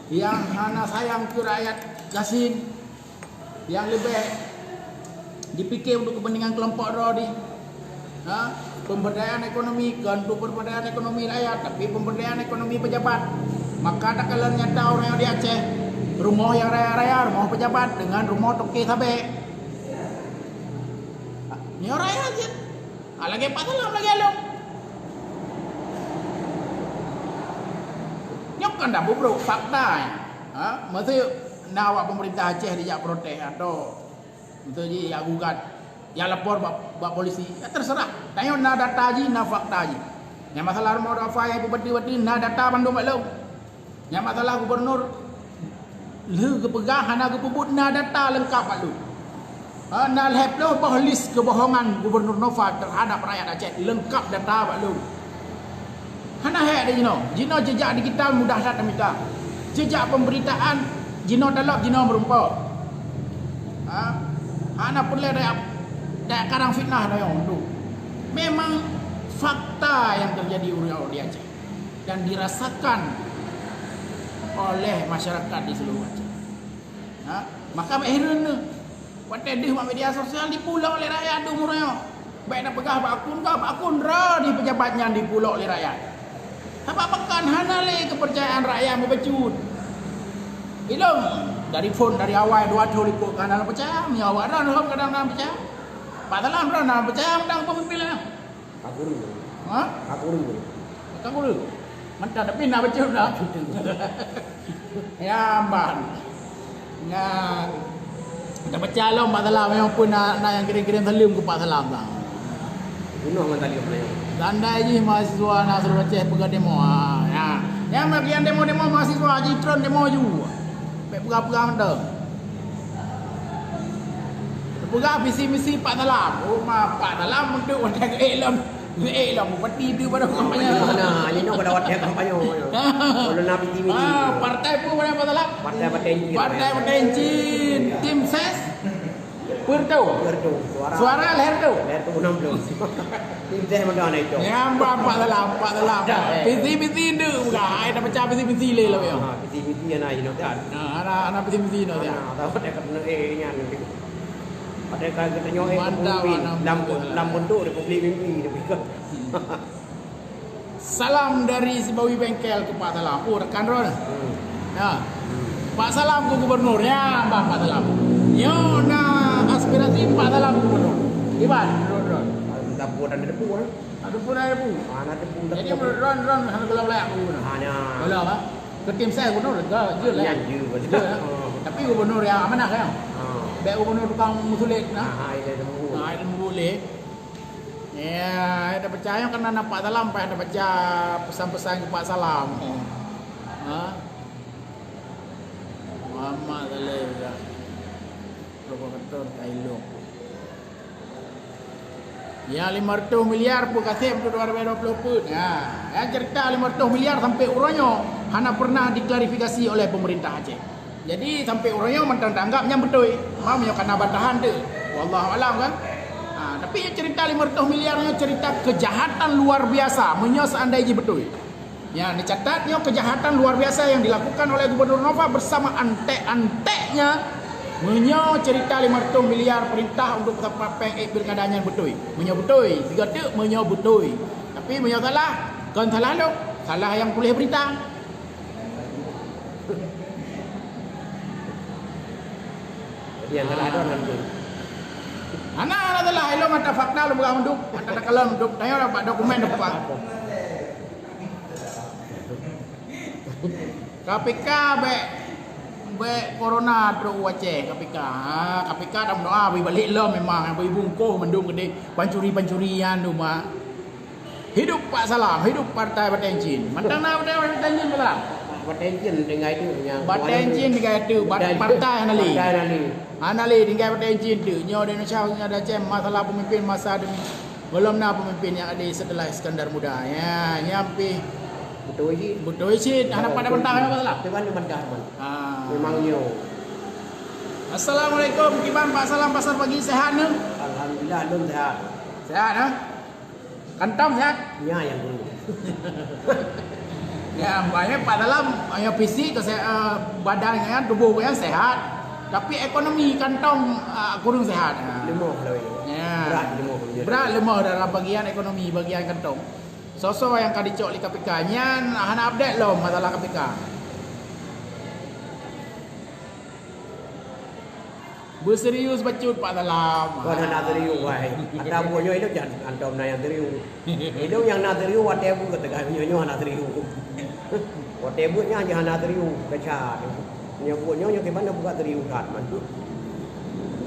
nyang hana sayang keu rakyat gasien. Nyang leubeh dipike untuk kepentingan kelompok droe jih. Ha? Pemberdayaan ekonomi, kon untuk pemberdayaan ekonomi rakyat, tapi pemberdayaan ekonomi pejabat. Maka takalon nyata ureueng di Aceh, rumoh nyang raya-raya, rumoh pejabat dengan rumoh toke sabe. Nyoe raya cit. Ha, lagèe Pak Salam lagèe along. Nyoe kan dah bubrok fakta. Ha? Maksud na awak pemerintah Aceh dijak protes atau miseue jih jak gugat, jak lapor bak, bak polisi. Ya terserah. Tanyoe na data jih, na fakta jih. Nyang masalah rumoh duafa nyang ipeubati-bati na data bandum bak lôn. Nyang masalah gubernur lheueh geupeugah hana geupeubuet na data leungkap bak lôn. Ha, na lhèe ploh boh list keubohongan Gubernur Nova terhadap rakyat Aceh, leungkap data bak lôn. Hana hék di jinoe. Jinoe jejak digital mudah that tamita. Jejak pemberitaan jinoe talop jinoe meurumpok. Ha? Hana peureulèe daya, daya karang fitnah dayong tu. Memang fakta yang terjadi ureueng di Aceh dan dirasakan oleh masyarakat di seluruh Aceh. Ha? Maka bèk hireuen neuh. Watèe deuh bak media sosial dipulok lé rakyat deuh meurayok. Bèk na peugah bak akun ka, bak akun droe di pejabat nyan dipulok lé rakyat. Sabab pakon hana lé keupeurcayaan rakyat meubacut. Ilôn dari phon dari awai dua thôn likot ka hana lôn peucaya, meunyoe awak droe lom kadang hana peucaya. Pak Salam droe hana peucaya mantong peumimpin lah. Ka guru. Ha? Ka guru. Ka guru. Mantap, tapi na bacut dah. Ya, ban. Nyan. Dah pecah lom Pak Salam, nyang pun na, na nyang kirim-kirim saleuem keu Pak Salam dah. Bunoh ngon tali keupala. Tanda jih mahasiswa na suruh Aceh peugah demo. Ha, ya. Nyang bagian demo-demo mahasiswa jitron demo ju. Bèk peugah-peugah mantong. Peugah visi misi Pak Salam. Oh, ma Pak Salam untuk watèe geuék lom. Geuék lom bupati tu baru kampanye. Nah, ini pada watèe kampanye. Kalau na visi misi. Ah, partai pun pada Pak Salam. Partai Partai Encin. Partai Partai Encin. Tim ses. Pertu. Pertu. Suara. Suara leher tu. Leher tu enam belas. Tim ses mana naik tu? Ya, Pak, Pak Salam, Pak Salam. Dah, eh. Visi misi tu bukan. Ai dah pecah visi misi lé lah ya. Ah, visi misi yang naik tu kan. Nah, ada ada visi misi tu ya. Nah, tahu dia kena eh nyan. Padahai ka geutanyoe eh, mantap, pemimpin. Lam, lam bentuk republik mimpi, tapi kan. Salam dari Sibawi Bengkel keu Pak Salam. Oh, rakan droe. Hmm. Ya. Hmm. Pak Salam keu gubernur. Ya, bah Pak Salam. Nyoe na aspirasi Pak Salam keu gubernur. Iban, droe-droe. Dapur dan debu, eh. Ada pun ada pun. Ah, ada pun. Jadi menurut droe, droe hana geulah layak keu gubernur. Hanya. Geulah apa? Keu tim ses gubernur, dah, je lah. Ya, je, betul. Je lah. Oh. Tapi gubernur yang amanah kan? Ah. Bèk gubernur tukang meusulet nah. Ah, itu tunggu. Ah, itu boleh. Ya, ada percaya kan anak Pak Salam, payah ada baca pesan-pesan keu Pak Salam. Ha? Muhammad Saleh ya. Provokator Thailand. Ya, lima ratus miliar pun kasih untuk dua ribu dua puluh pun. Ya, ya cerita lima ratus miliar sampai uroe nyoe hana pernah diklarifikasi oleh pemerintah Aceh. Jadi sampai uroe nyoe mantong tanggap nyang beutôi. Mau nyoe kana bantahan tu. Wallahu alam kan. Ha, tapi cerita lima ratus miliar nyoe cerita kejahatan luar biasa. Meunyoe seandai jih beutôi. Ya, dicatat nyoe kejahatan luar biasa yang dilakukan oleh Gubernur Nova bersama antek-anteknya. Meunyoe cerita lima ratus miliar perintah untuk peusapa péng ék pilkada nyan beutôi. Meunyoe beutôi, sigoe teuk meunyoe beutôi. Tapi meunyoe salah, kon salah lôn, salah nyang tuléh berita. Jadi yang salah ada nanti. Hana, hana salah. Ilôn mata fakta lôn peugah mandum. Mata takalon mandum. Tanyoe dapat dokumen dapat. K P K bèk, bèk corona trok u Aceh, K P K. Ha, K P K dah meudoa bri balek lom memang, bri bungkôh mandum keudéh pancuri-pancuri nyan duma. Hidup Pak Salam, hidup Partai Batèe Encin. Mantong na Partai Batèe Encin, Pak Salam? Batèe Encin tinggai tu, nyang Batèe Encin tinggai tu, bat-, Batèe Encin. Partai hana lé. Partai hana lé. Hana lé tinggai Batèe Encin tu. Nyoe di Indonesia, nyoe di Aceh, masalah pemimpin masa demi Belum na pemimpin yang adil setelah Iskandar Muda. Ya, nyan pih beutôi cit. Beutôi cit. Hana pada bantah, hana masalah. Teuma ni bantah, teuma. Ah. Memang nyoe. Assalamualaikum, kiban Pak Salam Pasar Pagi, sehat nyoe? Alhamdulillah, lôn sehat. Sehat, ha? Kantong sehat? Nya yang dulu. Ya, banyak Pak Salam, ya, fisik, kese-, eh, badan kan, tubuh kan sehat. Tapi ekonomi kantong, ah, kurang sehat. Ah. Lemah lah ini. Ya. Berat lemah. Berat lemah dalam bagian ekonomi, bagian kantong. Soe-soe nyang ka dicok lé K P K nyan hana update lom masalah K P K. Beuserius bacut Pak Salam. Kon hana serius, wahai. Ata buet nyoe ilôn jan antom na nyang serius. Ilôn nyang na serius watèe buet, teuka nyoe, nyoe hana serius. Watèe buet nyan hana serius, keuca. Nyoe buet nyoe, nyoe kiban na buet serius that man.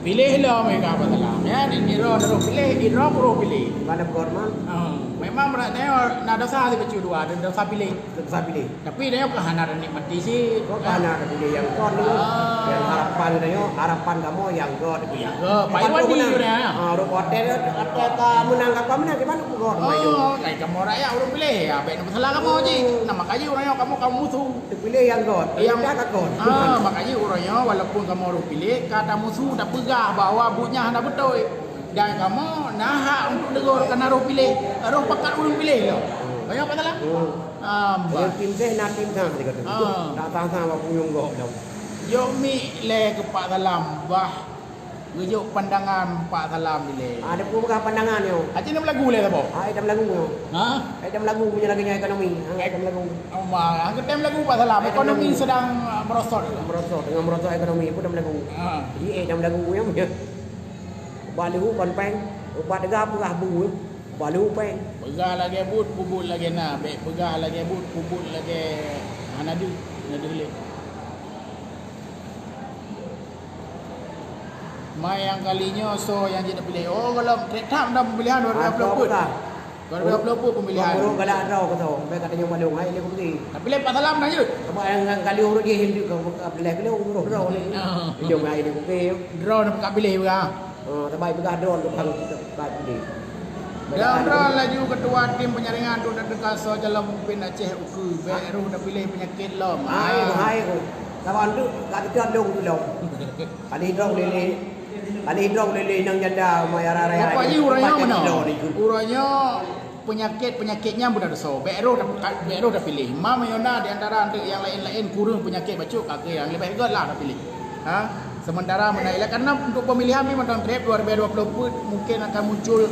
Piléh lom mereka Pak Salam. Ya, di, di roh, roh piléh, di roh, roh piléh. Kiban na buet man. Ah, memang berat nyoe na dosa sibacut dua, ada dosa piléh. Dosa piléh. Tapi dia pun hana ada nikmati sih. Kok hana ada piléh nyang kon tu? Ah. Nyang harapan kita nyoe, harapan kamoe nyang kon. Nyang kon. Pai wadi tu dah. Ah, ureueng hotel, hotel ka menang, ka menang, di mana pun kon. Oh, kai kamoe rakyat ureueng piléh. Ya, baik nama salah kamoe cik. Nama kaji ureueng nyoe kamoe, kamoe musuh. Terpilih nyang kon. Yang dah ka kon. Ah, makanya ureueng nyoe walaupun kamoe ureueng piléh, ka tamusuh, tapeugah bahwa buet nyan hana beutôi. Dan kamoe na hak untuk tegur karena roh piléh. Roh pakat ureueng piléh lom. Banyak apa salah? Hmm. Ah, bah. Nyang tim teh na tim sang tadi kata. Ah. Tak sang-sang bak punyueng gob dah. Jok mi lé keu Pak Salam, bah. Geujok pandangan Pak Salam dilèe. Ah, ada pun peugah pandangan nyoe. Aci nam lagu lé saboh. Ah, itam lagu nyoe. Ha? Itam lagu punya lagi nyoe ekonomi. Ah, itam lagu. Oh, ma, ah, itam lagu Pak Salam. Ekonomi sedang, ah, merosot. Merosot, tengah merosot ekonomi pun itam lagu. Ha. Jadi, eh, itam lagu nyoe. Bak leuhu kon péng, ubat teuga peugah bu. Balu péng. Peugah lagèe buet, peubuet lagèe na. Bèk peugah lagèe buet, peubuet lagèe hana deuh, hana deuh lé. Ma nyang kali nyoe soe nyang jeuet piléh? Oh, gohlom trép tham dah pemilihan dua ribu dua puluh empat. Dua ribu dua puluh empat pemilihan. Ureueng galak droe keu soe? Bèk ka tanyoe balong, hai lé kupi. Tapi lé Pak Salam dah jeuet. Sama nyang kali ureueng jih hindeu ka piléh keu ureueng droe. Ah. Ujong hai lé kupi. Droe nak ka piléh juga. Oh, tabai peugah droe tukang. Droe laju ketua tim penyaringan untuk teuka soe calon pemimpin Aceh ukeue, bèk roh tapiléh peunyakét lom. Hai, hai, ku. Saban tu, ka teuka lôn tu lom. Kali droe lélé. Kali droe lélé nang janda, mai raya-raya. Pokok jih uroe nyoe meunoe. Uroe nyoe peunyakét-peunyakét nyan beuna soe. Bèk roh, bèk roh tapiléh. Ma meunyoe na di antara nyang laén-laén kureueng peunyakét bacut, ka keuh nyang leubeh göt lah tapiléh. Ha? Sementara meunan ialah karena untuk pemilihan pih mantong trép dua ribu dua puluh empat mungkin akan muncul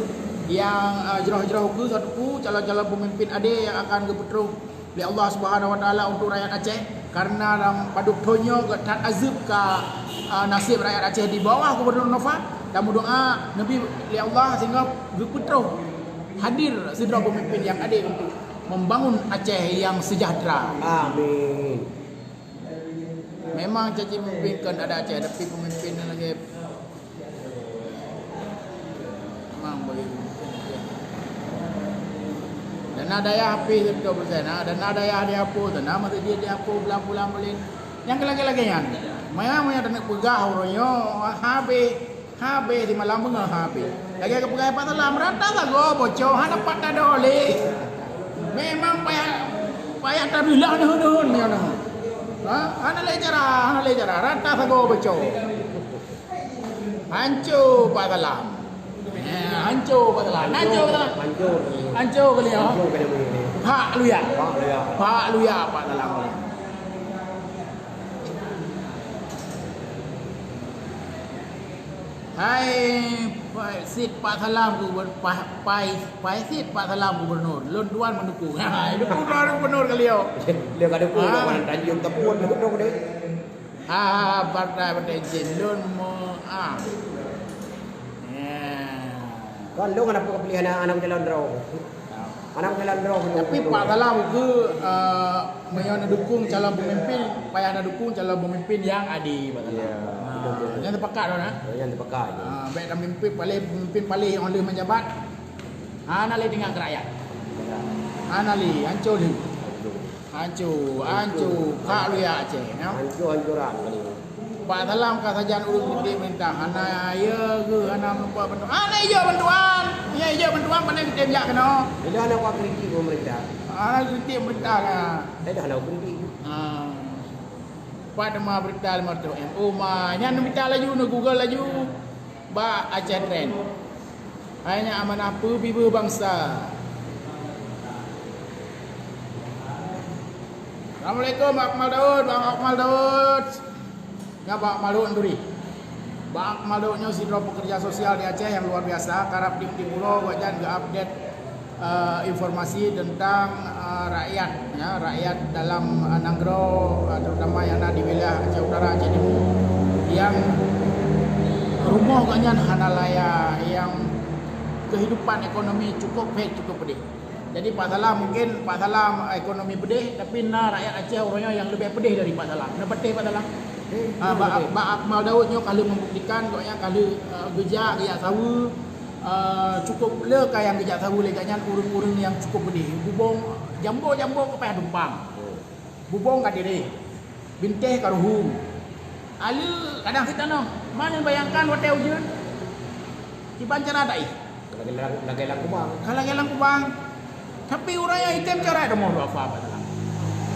nyang, eh, jroh-jroh ukeue satu calon-calon pemimpin adé nyang akan geupeutroh lé Allah Subhanahu Wa Taala untuk rakyat Aceh. Karena lam padub thon nyoe göt that azeub ka, eh, naseb rakyat Aceh di bawah Gubernur Nova, dan meudoa neubi lé Allah sehingga geupeutroh hadir sidroe pemimpin nyang adé untuk membangun Aceh yang sejahtera. Amin. Memang cacit pemimpin kon adak Aceh, tapi pemimpin nyan lagèe memang bagi pemimpin Aceh. Dana dayah habéh sireutoh peureusén, ha, dana dayah diapo, dana masjid diapo, bulan-bulan buleuen. Nyang lagèe-lagèe nyan. Memang meunyo taneuk peugah uroe nyoe habéh. Habéh simalam beungoh habéh. Lagèe geupeugah Pak Salam, rata sagoe bocor, hana pat tadong lé. Memang payah, payah tabeulah neuheun-neuheun nyoe. Ha? Hana lé cara, hana lé cara. Rata sagoe bocor. Hanco Pak Salam. Eh, hanco Pak Salam. Hanco Pak Salam. Hanco. Hanco kali nyoe. Hanco kali nyoe. Pak Luyak. Pak Luyak. Pak Luyak Pak Salam. Hai, pai sit Pak Salam gubernur, pai, pai sit Pak Salam gubernur. Lôn tuan mendukung. Hai, dukung droe gubernur kali nyoe. Lé ka dukung. Ah. Tanjung Tepun dukung deh. Ah, partai, partai jin lôn mo, ah. Ya. Kan lôn aneuk peukeupilih aneuk, aneuk calon droe. Aneuk jalan droe. Tapi Pak Salam ke, eh, meunyoe neudukung calon pemimpin, payah neudukung calon pemimpin nyang adé, Pak Salam. Ya, betul, betul. Nyan teupakat dah, nah? Ya, nyan teupakat. Ah, bèk dah pemimpin paléh, pemimpin paléh nyang lheueh meujabat. Hana lé teuingat keu rakyat. Ya. Hana lé, hanco lé. Hanco, hanco, Pak Luyak Aceh, ya. Hanco-hancoran kali. Pak Salam ka sajan ureueng kritik pemerintah. Hana, ya, geuh, hana meurupa bantuan. Hana ijok bantuan. Ya, ijok bantuan, pandai kritik jak keunoe. Bila hana kuat kritik pemerintah? Hana kritik pemerintah lah. Dah hana kritik. Ah. Pat teuma berita lima ratus M. Oh, ma. Nyan berita laju, neu Google laju. Bak Aceh Trend. Hai nyan amanah peubeubaih bansa. Assalamualaikum, Bang Akmal Daud, Bang Akmal Daud. Nyan Bang Akmal Daud Turi. Bang Akmal Daud nyoe sidroe pekerja sosial di Aceh nyang luar biasa, karab tiep-tiep uroe gobnyan geu-update eh, informasi tentang, eh, rakyat, ya, rakyat dalam, eh, nanggroe, eh, terutama nyang na di wilayah Aceh Utara, Aceh Timu, nyang rumoh gobnyan hana layak, nyang kehidupan ekonomi cukup phet, cukup pedih. Jadi Pak Salam, mungkin Pak Salam ekonomi pedih, tapi na rakyat Aceh uroe nyoe nyang leubeh pedih dari Pak Salam. Na patéh Pak Salam? Ah, Bak, Bak Akmal Daud nyoe ka lheueh membuktikan gobnyan ka lheueh, eh, geujak, geujak saweue, Ah, cukup le ka nyang geujak saweue lé gobnyan ureueng-ureueng nyang cukup beudeh. Bubong jambo-jambo ka payah tumpang. Bubong ka tireh. Bintéh ka ruhueng. Aleue kadang sit tanoh. Man neubayangkan watèe ujeuen. Kiban cara taéh. Lagèe lam, lagèe lam kubang. Ka lagèe lam kubang. Tapi ureueng nyang item coret rumoh duafa.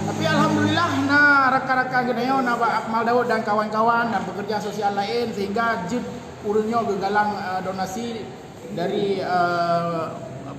Tapi alhamdulillah na rakan-rakan geutanyoe, na Bak Akmal Daud dan kawan-kawan dan pekerja sosial laén sehingga jeuet ureueng nyoe geugalang, eh, donasi dari, eh,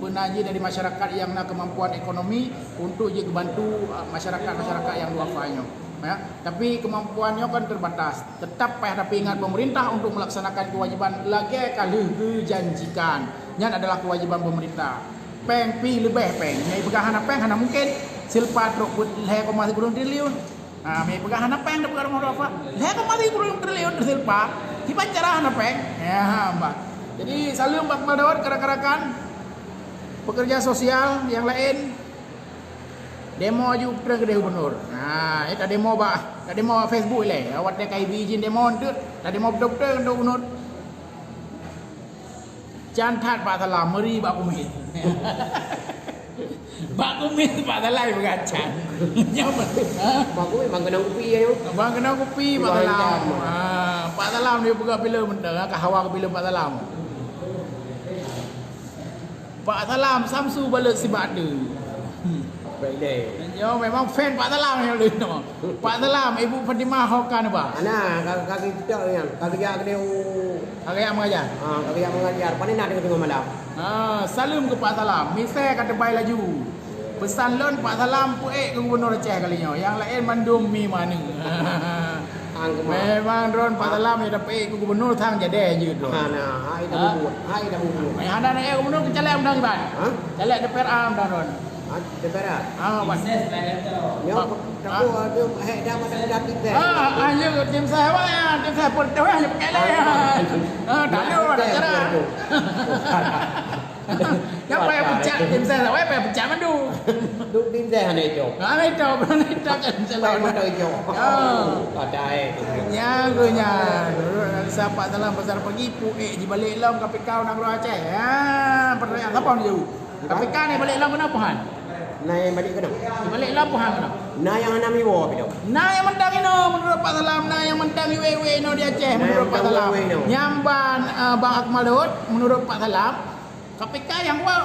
Beuna jih dari masyarakat nyang na kemampuan ekonomi untuk jih geubantu, uh, masyarakat-masyarakat nyang duafa nyoe. Ya, tapi kemampuan nyoe kan terbatas. Tetap payah tapi ingat pemerintah untuk melaksanakan kewajiban lagèe ka lheueh geujanjikan. Nyan adalah kewajiban pemerintah. Péng pih leubeh péng. Nyang peugah hana péng hana mungkin. Silpa trok peuet lhèe koma sikureueng triliun. Ha, meupeugah hana péng, tapeugah rumoh duafa. Lhèe koma sikureueng triliun teusilpa. Kiban cara hana péng? Ya, bah. Jadi, saleuem bak Akmal Daud, rakan-rakan pekerja sosial nyang laén. Demo aju peutreun keudeh gubernur. Ha, eh, tademo bak, tademo bak Facebook lé. Awak teuka ibi izin demo eunteuk, tademo beutôi-beutôi keu gubernur. Can that Pak Salam, meuri bak kumis. Bak kumis Pak Salam peugah can. Nyoe beutôi, ha? Bak kumis bang keunong kupi ya, nyoe. Bang keunong kupi Pak Salam. Ha, Pak Salam dia peugah filem mantong, ka hawa keu filem Pak Salam. Pak Salam, Samsu balut sibak tu. Baik deh. Nyoe memang fan Pak Salam nyoe leuh nyoe. Pak Salam, Ibu Fatimah ho ka neuba? Ana, ka, ka geucok nyan. Ka geujak keudeh u Ka geujak mengajar? Ha, ka geujak mengajar. Pane na teungoh-teungoh malam. Ha, saleuem keu Pak Salam. Misai ka teubai laju. Peusan lôn Pak Salam peuék keu Gubernur Aceh kali nyoe. Nyang laén mandum mi maneuk. Ang keumah. Memang droen Pak Salam nyang tapeuék keu Gubernur sang jadèe jeuet droen. Ha, nah, hai dah bubut. Hai dah bubut. Nyang hana na ék Gubernur keu caleg mantong iban. Ha? Caleg D P R A mantong droen. Ha, D P R A? Ha, ban. Nyoe, ha, aku ada hek dah macam dah tim ses. Ha, ha, ya, tim ses awak ya, tim ses pun tu ya, pakai lah ya. Ha, tak ada, tak ada. Ya, payah pecah tim ses awak, payah pecah mandu. Duk tim ses hana itu. Hana itu, hana itu kan. Payah mata hijau. Ha. Ada eh. Nya, nya. Sapat dalam pasar pagi, pu eh, di balik lom K P K orang Aceh. Ha, pertanyaan siapa ni jauh? K P K ni balik lom kenapa han? Na nyang balik keunoe. Balik lom paham keunoe. Na nyang hana miwoe pih dong. Na nyang mantong inoe menurut Pak Salam, na nyang mantong iwé-iwé inoe di Aceh menurut Pak Salam. Nyang ban, eh, Bang Akmal Daud menurut Pak Salam, K P K nyang woe.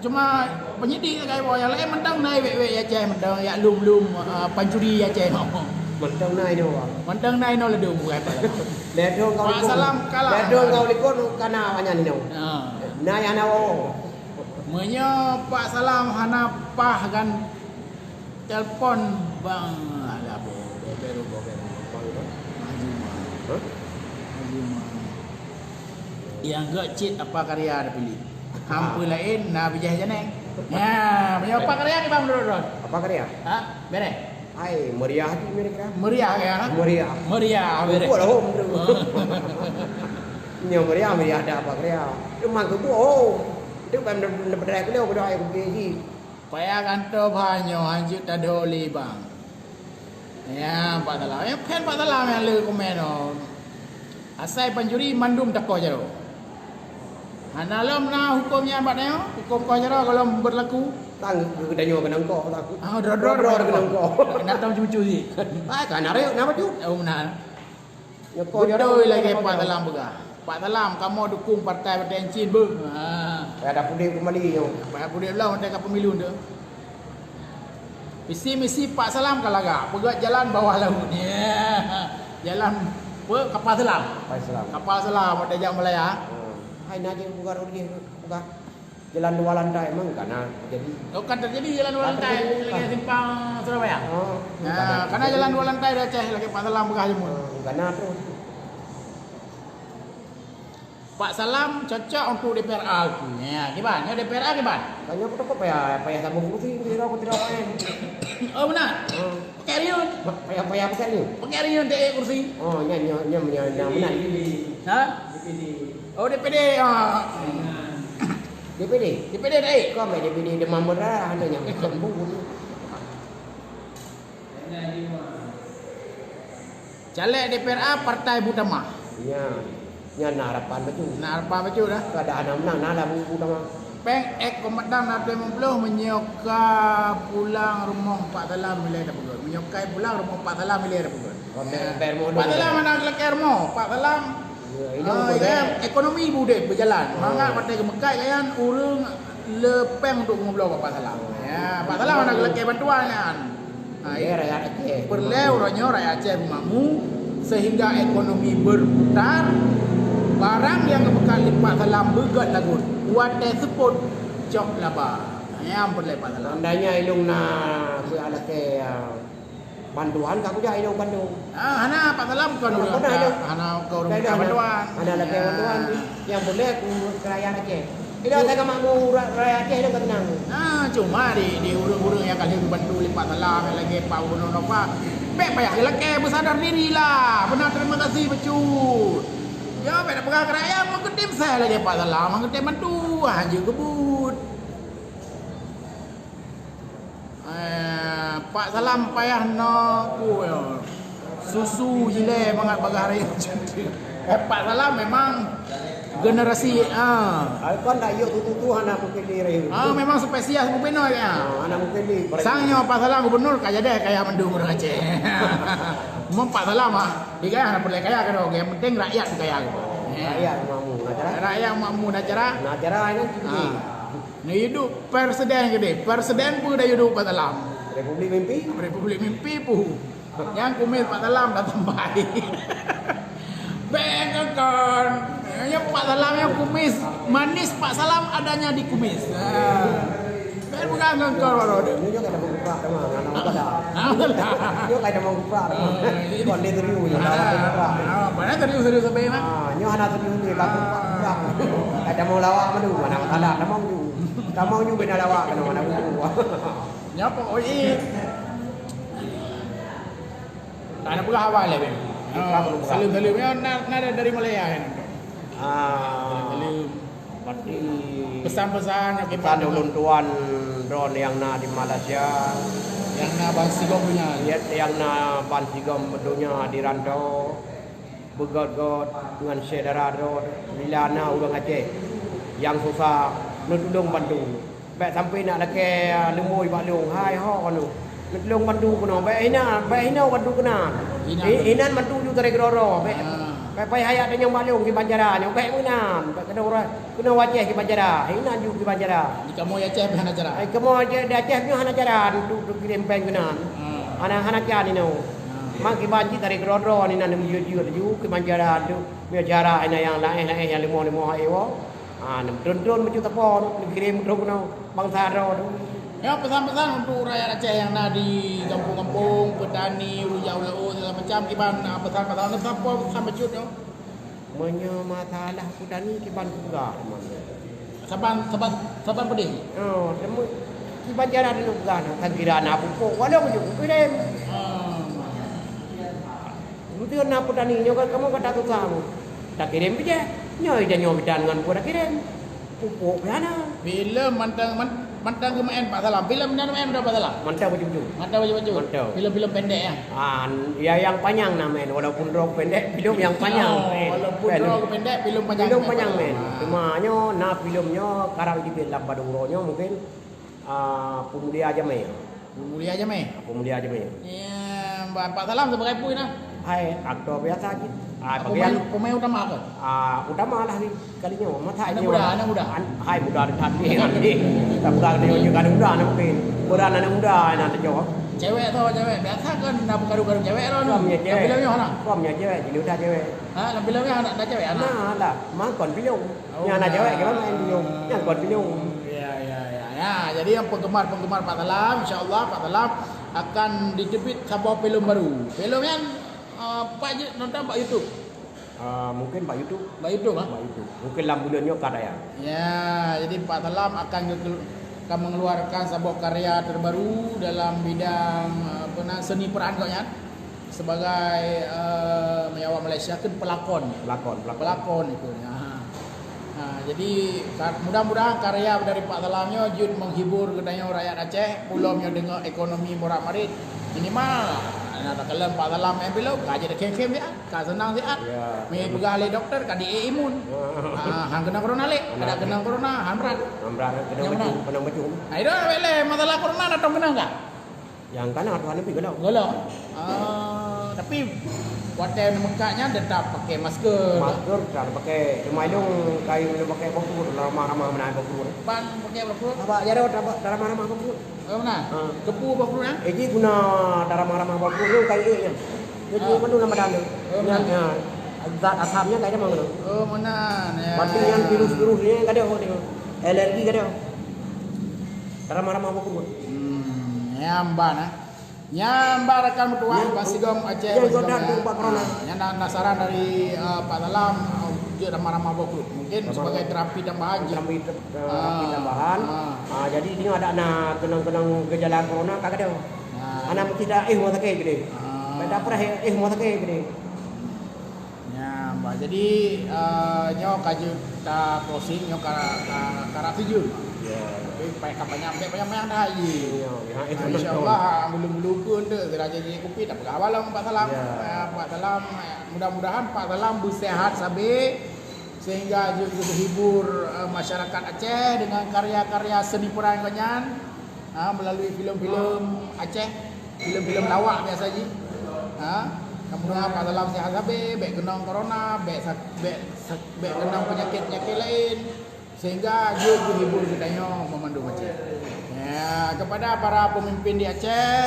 Cuma penyidik sagai woe, nyang laén mantong na iwé-iwé di Aceh mantong, yak lom-lom, eh, pancuri di Aceh. Mantong na inoe, Bang. Mantong na inoe ladôm bukan Pak Salam. Ladôm kau Pak Salam kalah. Ladôm kau likot kana awaknyan inoe. Ha. Na nyang hana woe. Meunyoe Pak Salam hana paih kan, telepon Bang, alah, be-, be-, beru, be-, beru. Bang, ha? Haji Umar. Ha? Haji Umar. Nyang gèt cit Apa Karya tapiléh. Ha. Ampeue laén na bijèh janeng. Nya, meunyoe Apa Karya kiban menurut droen? Apa Karya? Ha? Bereh? Hai, meriah di mereka. Meriah ya? Meriah. Meriah, bereh. Buat lah, hom tu. Nyoe meriah, meriah ada Apa Karya. Cuma keubuk, hom. Itu kan benda-benda kuliah, benda ayah kuliah ji. Payah kanto bah nyoe hanjeuet tadholi bang. Ya, Pak Salam. Ya, kan Pak Salam nyang le komen, oh. Asai pancuri mandum takoh jaroe. Hana lom na huköm nyan bak tanyoe, huköm koh jaroe gohlom beurlaku. Tang geutanyoe keunong koh, takut. Ah, droe-droe keunong koh. Hana tom cucu sih. Ai, ka na rayeuk na bacut. Oh, meunan. Beutôi lagèe Pak Salam peugah. Pak Salam, kamoe dukung partai Batèe Incin beuh. Ha. Payah dapudép keumbali nyoe. Payah pudép lom watèe ka pemilu tu. Visi misi Pak Salam ka lagak, peugöt jalan bawah laut. Ya. Jalan apa? Kapal selam. Kapal selam. Kapal selam, watèe jak Malaya. Hmm. Hai, na jih buka rudi, buka. Jalan dua lantai memang ka na jadi. Oh, kan terjadi jalan dua lantai lagi simpang Surabaya. Oh, nah, karena jalan dua lantai di Aceh lagi Pak Salam peugah jameun. Oh, ka na terus. Pak Salam cocok untuk D P R A tu. Ya, kiban? Ya, D P R A kiban? Tanya aku takut payah, payah sambung kursi, kursi aku tidak main. Oh, benar? Hmm. Pakai riun. Payah, payah pakai riun. Pakai riun tak kursi. Oh, nya, nya, nya, nya, nya, benar. Ha? Oh, D P D. Ah. D P D? D P D tak? Kau main D P D demam berdarah, ada yang sambung. Caleg D P R A Partai Butamah. Ya. Nyan na harapan bacut. Na harapan bacut dah. Kada hana menang, na lah bu-, Butamah. Peng ek kombatan na tujuh puluh menyoka pulang rumoh Pak Salam ilèe dah peugöt. Menyokai pulang rumoh Pak Salam ilèe dah peugöt. Pak Salam mana geulakèe rumoh? Pak Salam, ya, ekonomi budek berjalan. Mangat patai geumeukat kan ureueng le peng untuk meubloe Pak Salam. Ya, Pak Salam hana geulakèe bantuan nyan. Ha, ya, rakyat Aceh. Peureulèe uroe nyoe rakyat Aceh beumakmu sehingga ekonomi berputar. Barang nyang geupeukat lé Pak Salam beugöt lagut. Watèe seupôt Cok laba. Nyang peureulèe Pak Salam. Seandainya ilong na keu alakèe, ah, bantuan, ka kujak ilong bantu. Ah, hana, Pak Salam kon ureueng, hana, hana kon ureueng bantuan. Hana lagèe bantuan. Nyang peureulèe keu rakyat Aceh. Ilong ka makmu ra-, rakyat Aceh ilong ka keunong. Ah, cuma di, di ureueng-ureueng nyang ka lheueh geubantu lé Pak Salam, nyang lagèe Pak Gubernur Nova, bèk payah geulakèe, beusadar diri lah. Beuna terima kasih bacut. Ya, bèk tapeugah keu rakyat, meukeudeh sai lagèe Pak Salam, meukeudeh bantu, ah, jeuet keubuet. Eh, Pak Salam payah noe peue, susu jilèe mangat bagah raya. Eh, Pak Salam memang generasi, ah. Ai, kon dak yuk tutu-tutu hana mungkin di raya. Ah, memang spesies bubena ya. Ah, hana mungkin di. Sang nyoe Pak Salam gubernur ka jadi kaya mandum ureueng Aceh. Memang Pak Salam ah, di kaya hana peureulèe kaya keudroe, yang penting rakyat kaya. Rakyat makmu, nah cara. Rakyat makmu, nah cara. Nah cara ini. Ah. Neuduek presiden keudeh. Presiden peue dah duek Pak Salam? Republik mimpi? Republik mimpi peue. Nyang kumis Pak Salam dah tambai. Bèk kon. Nyang Pak Salam nyang kumis. Manis Pak Salam adanya di kumis. Ha. Bèk peugah ngon kon baroe. Nyoe ka ada mengubah teman, anak muda. Ah, betul. Nyoe ka ada mengubah teman. Ah, jadi. Kon dia serius, ah, serius. Ah, mana serius, serius sampai, Mak? Ah, nyoe hana serius ni, takut Pak. Ka tamong lawak madu, mana masalah, tamong ju. Tamong ju bina lawak kena mana buku. Nyoe pokok jih. Tak ada peugah awai lé, Ben. Bukan, bukan. Saleuem-saleuem nyoe na, na dari Malaya kan. Ah. Saleuem-saleuem. Berarti pesan-pesan nyang pesan ulôn tuan droe nyang na di Malaysia. Nyang na bansigom donya. Nyang na bansigom donya di rantau. Beugöt-göt ngon syedara droe, bila na ureueng Aceh nyang susah, neutulông bantu. Bèk sampoe na lakèe, ah, leumoi bak lôn, hai ho keunoe. Neutulông bantu keunoe, bèk hina, bèk hina bantu keunan. Hina. Hi-, hinan bantu ju tarek keudroe-droe, bèk, ah, bèk payah jak tanyong bak lôn kiban cara nyoe, bèk meunan, bèk keunoe ureueng, keunoe Aceh kiban cara, hinan ju kiban cara. Di kamoe Aceh pih hana cara. Ai kamoe Aceh, di Aceh nyoe hana cara untuk, untuk kirém péng keunan. Ah. Hana, hana can inoe. Ah. Mak kiban cit tarek keudroe-droe ni na neumeujeut-jeut laju, kiban cara tu, meunyo cara ina nyang laén-laén nyang leumoh-leumoh hai woe. Ah, neutron-tron bacut sapo, neukirém droe keunoe bansa droe tu. Ya, pesan-pesan untuk rakyat Aceh nyang na di gampông-gampông, petani, ureueng jak u laôt, segala macam, kiban, ah, pesan-pesan, sapo pesan bacut nyoe? Meunyoe masalah petani kiban peugah teuma. Saban, saban, saban peudeh. Oh, teuma kiban cara droeneuh peugah na, kan kira na pupuk, walau meunyoe kirém. Ah. Beutôi na petani nyoe kan kamoe ka tasusah mu. Takirém bijéh. Nyoe ija nyoe bidan ngon buah takirém. Pupuk pih hana. Filem mantong, man-, mantong geumeu'en Pak Salam. Filem na meu'en droe Pak Salam? Mantong bacut-bacut. Mantong bacut-bacut. Mantong. Filem-filem pendek ya? Ah, ya yang panjang na meu'en. Walaupun droe pendek, filem yang panjang. Oh, walaupun droe pendek, filem panjang. Filem panjang meu'en. Ah. Cuma nyoe na filem nyoe karang jibeuet lam padum uroe nyoe mungkin, ah, Peumulia Jamé. Peumulia Jamé? Peumulia Jamé. Ya, Pak Salam sebagai peue na? Hai, aktor biasa cit. Ah, pemain, pemain utama ke? Ah, utama lah ni. Kali nyoe, masa anak muda, anak muda. Hai muda that ni. Tapi tak pegang dia juga anak muda nak mungkin. Peran anak muda nak tejawab. Cewek tu, cewek. Biasa kan nak bergaduh-gaduh cewek tu. Kau punya cewek. Tapi lebih mana? Kau punya cewek, jadi udah cewek. Ha, lebih lebih anak dah cewek anak. Nah, lah. Mak kon pinyong. Oh, nyang na cewek ke main pinyong. Nyang kon pinyong. Ya, ya, ya, ya. Jadi yang penggemar-penggemar Pak Salam, insya-Allah Pak Salam akan ditebit saboh filem baru. Filem nyan, ah, Pak je nonton bak YouTube. Ah, mungkin bak YouTube. Bak YouTube, ah? Bak YouTube. Mungkin lam buleuen nyoe ka tayang. Ya, jadi Pak Salam akan ge-, akan mengeluarkan saboh karya terbaru dalam bidang, ah, apa na, seni peran gobnyan. Sebagai, eh, meunyo awak Malaysia kan pelakon. Pelakon, pelakon. Pelakon itu. Ha. Ha, jadi ka-, mudah-mudahan karya dari Pak Salam nyoe jeuet menghibur geutanyoe rakyat Aceh, peulom nyoe deungoe ekonomi morat-marit. Minimal na takalon Pak Salam main filem, ka jeuet khem-khem siat, ka seunang siat. Ya. Meupeugah lé dokto ka di imun. Ya. Ha, han keunong corona lé, kada keunong corona, han brat. Han brat, keunong baju, keunong baju. Nah, itu lé masalah corona datang keunong ka? Nyang kana Tuhan Nabi galak. Galak. Ah, tapi watèe neumeukat nyan tetap pakai masker. Masker tetap pakai. Cuma ilong kain ilong pakai bungkus, ramah-ramah meunan bungkus. Pan pakai bungkus? Abak jaroe abak ramah-ramah bungkus. Oh, meunan? Ha. Keupeue bungkus nyan? Eh, ji guna ramah-ramah bungkus tu kain nyan. Jadi, ah, mandum nama dah tu. Oh, nyan, meunan. Ya. Zat asam nyan kain mana? Oh, meunan, ya. Berarti nyan virus-virus nyan kada, oh, dia. Alergi kada. Ramah-ramah boh keureubeuen. Hmm, nyan ban, eh. Nyan ban rakan meutuah, ban sigom Aceh, ban sigom, eh. Nyan na, na saran dari, eh, Pak Salam, eh, jeuet ramah-ramah boh keureubeuen. Mungkin sebagai terapi tambahan jih. Terapi, terapi tambahan. Ah, jadi nyoe adak na keunong-keunong geujala corona ka gadôh. Hana meusti taéh rumoh sakét keudéh. Bèk tapreh éh rumoh sakét keudéh. Nyan, bah. Jadi, eh, nyoe ka jeuet ta closing, nyoe ka, ka, ka rap sijeuen. Ya. Tapi payah ka panyang, bèk panyang-panyang dah, ye. Ya, ya, ya. Insya Allah, ha, bulu-bulu pun tu, geura jadi kupi, tak peugah balong Pak Salam. Ya. Eh, Pak Salam, eh, mudah-mudahan Pak Salam beuseuhat sabe, sehingga jeuet geuhibur, eh, masyarakat Aceh dengan karya-karya seni peran gobnyan. Ha, melalui filem-filem Aceh, filem-filem lawak biasa jih. Ha, mudah-mudahan Pak Salam sehat sabe, bèk keunong corona, bèk sa-, bèk sa-, bèk keunong penyakit-penyakit laén, sehingga jeuet geuhibur geutanyoe meumandum Aceh. Ya, kepada para pemimpin di Aceh,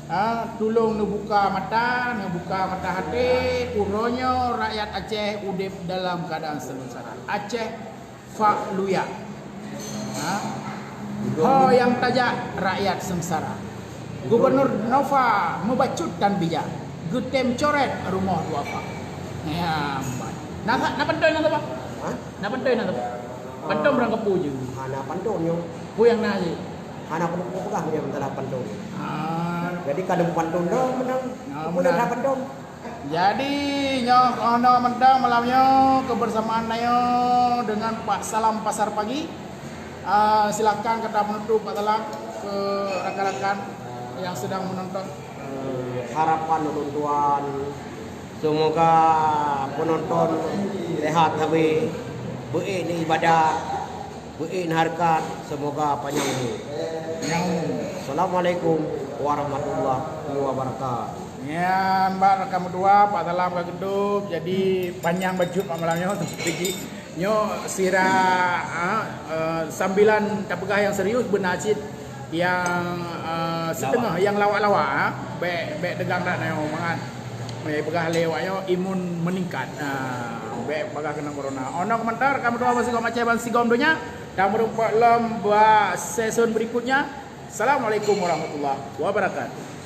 ha, tulông neubuka mata, neubuka mata hati, uroe nyoe rakyat Aceh udép dalam keadaan sengsara. Aceh Pak Luya. Ha? Ho nyang tajak rakyat seungsara. Gubernur Nova meubacut tan bijak, geutem coret rumoh duafa. Ya, na, na pantôn na sapa? Ha? Na pantôn na sapa? Pantôn ureueng kampung je. Hana pantôn nyoe. Peue nyang na jih? Hana peugah meunyoe teuntang pantôn. Ah. Jadi ka lheueh pantôn dong meunan. Ah, meunan. Hana pantôn. Jadi, nyoe, oh, nyoe mantong malam nyoe kebersamaan tanyoe dengan Pak Salam Pasar Pagi. Ah, silakan kata penutup Pak Salam ke rakan-rakan yang sedang menonton. Eh, harapan ulôn tuan, semoga penonton sehat sabe, beuék neuibadah, beuék neuhareukat, semoga panyang umur. Panyang umur. Assalamualaikum warahmatullahi wabarakatuh. Nyan, bak rakan meutuah, Pak Salam ka geuduek, jadi panyang bacut malam nyoe, tapi nyoe sira, ah, eh, sambilan tapeugah nyang serius, beuna cit nyang, eh, siteungoh, nyang lawak-lawak, ah. Bèk, bèk teugang that nyoe mangat. Bèk peugah lé awak nyoe imun meningkat. Ah, bèk peugah keunong corona. Oh noe mantong, rakan meutuah, ban sigom Aceh, ban sigom donya. Tameurumpok lom bak sesi berikutnya. Assalamualaikum warahmatullahi wabarakatuh.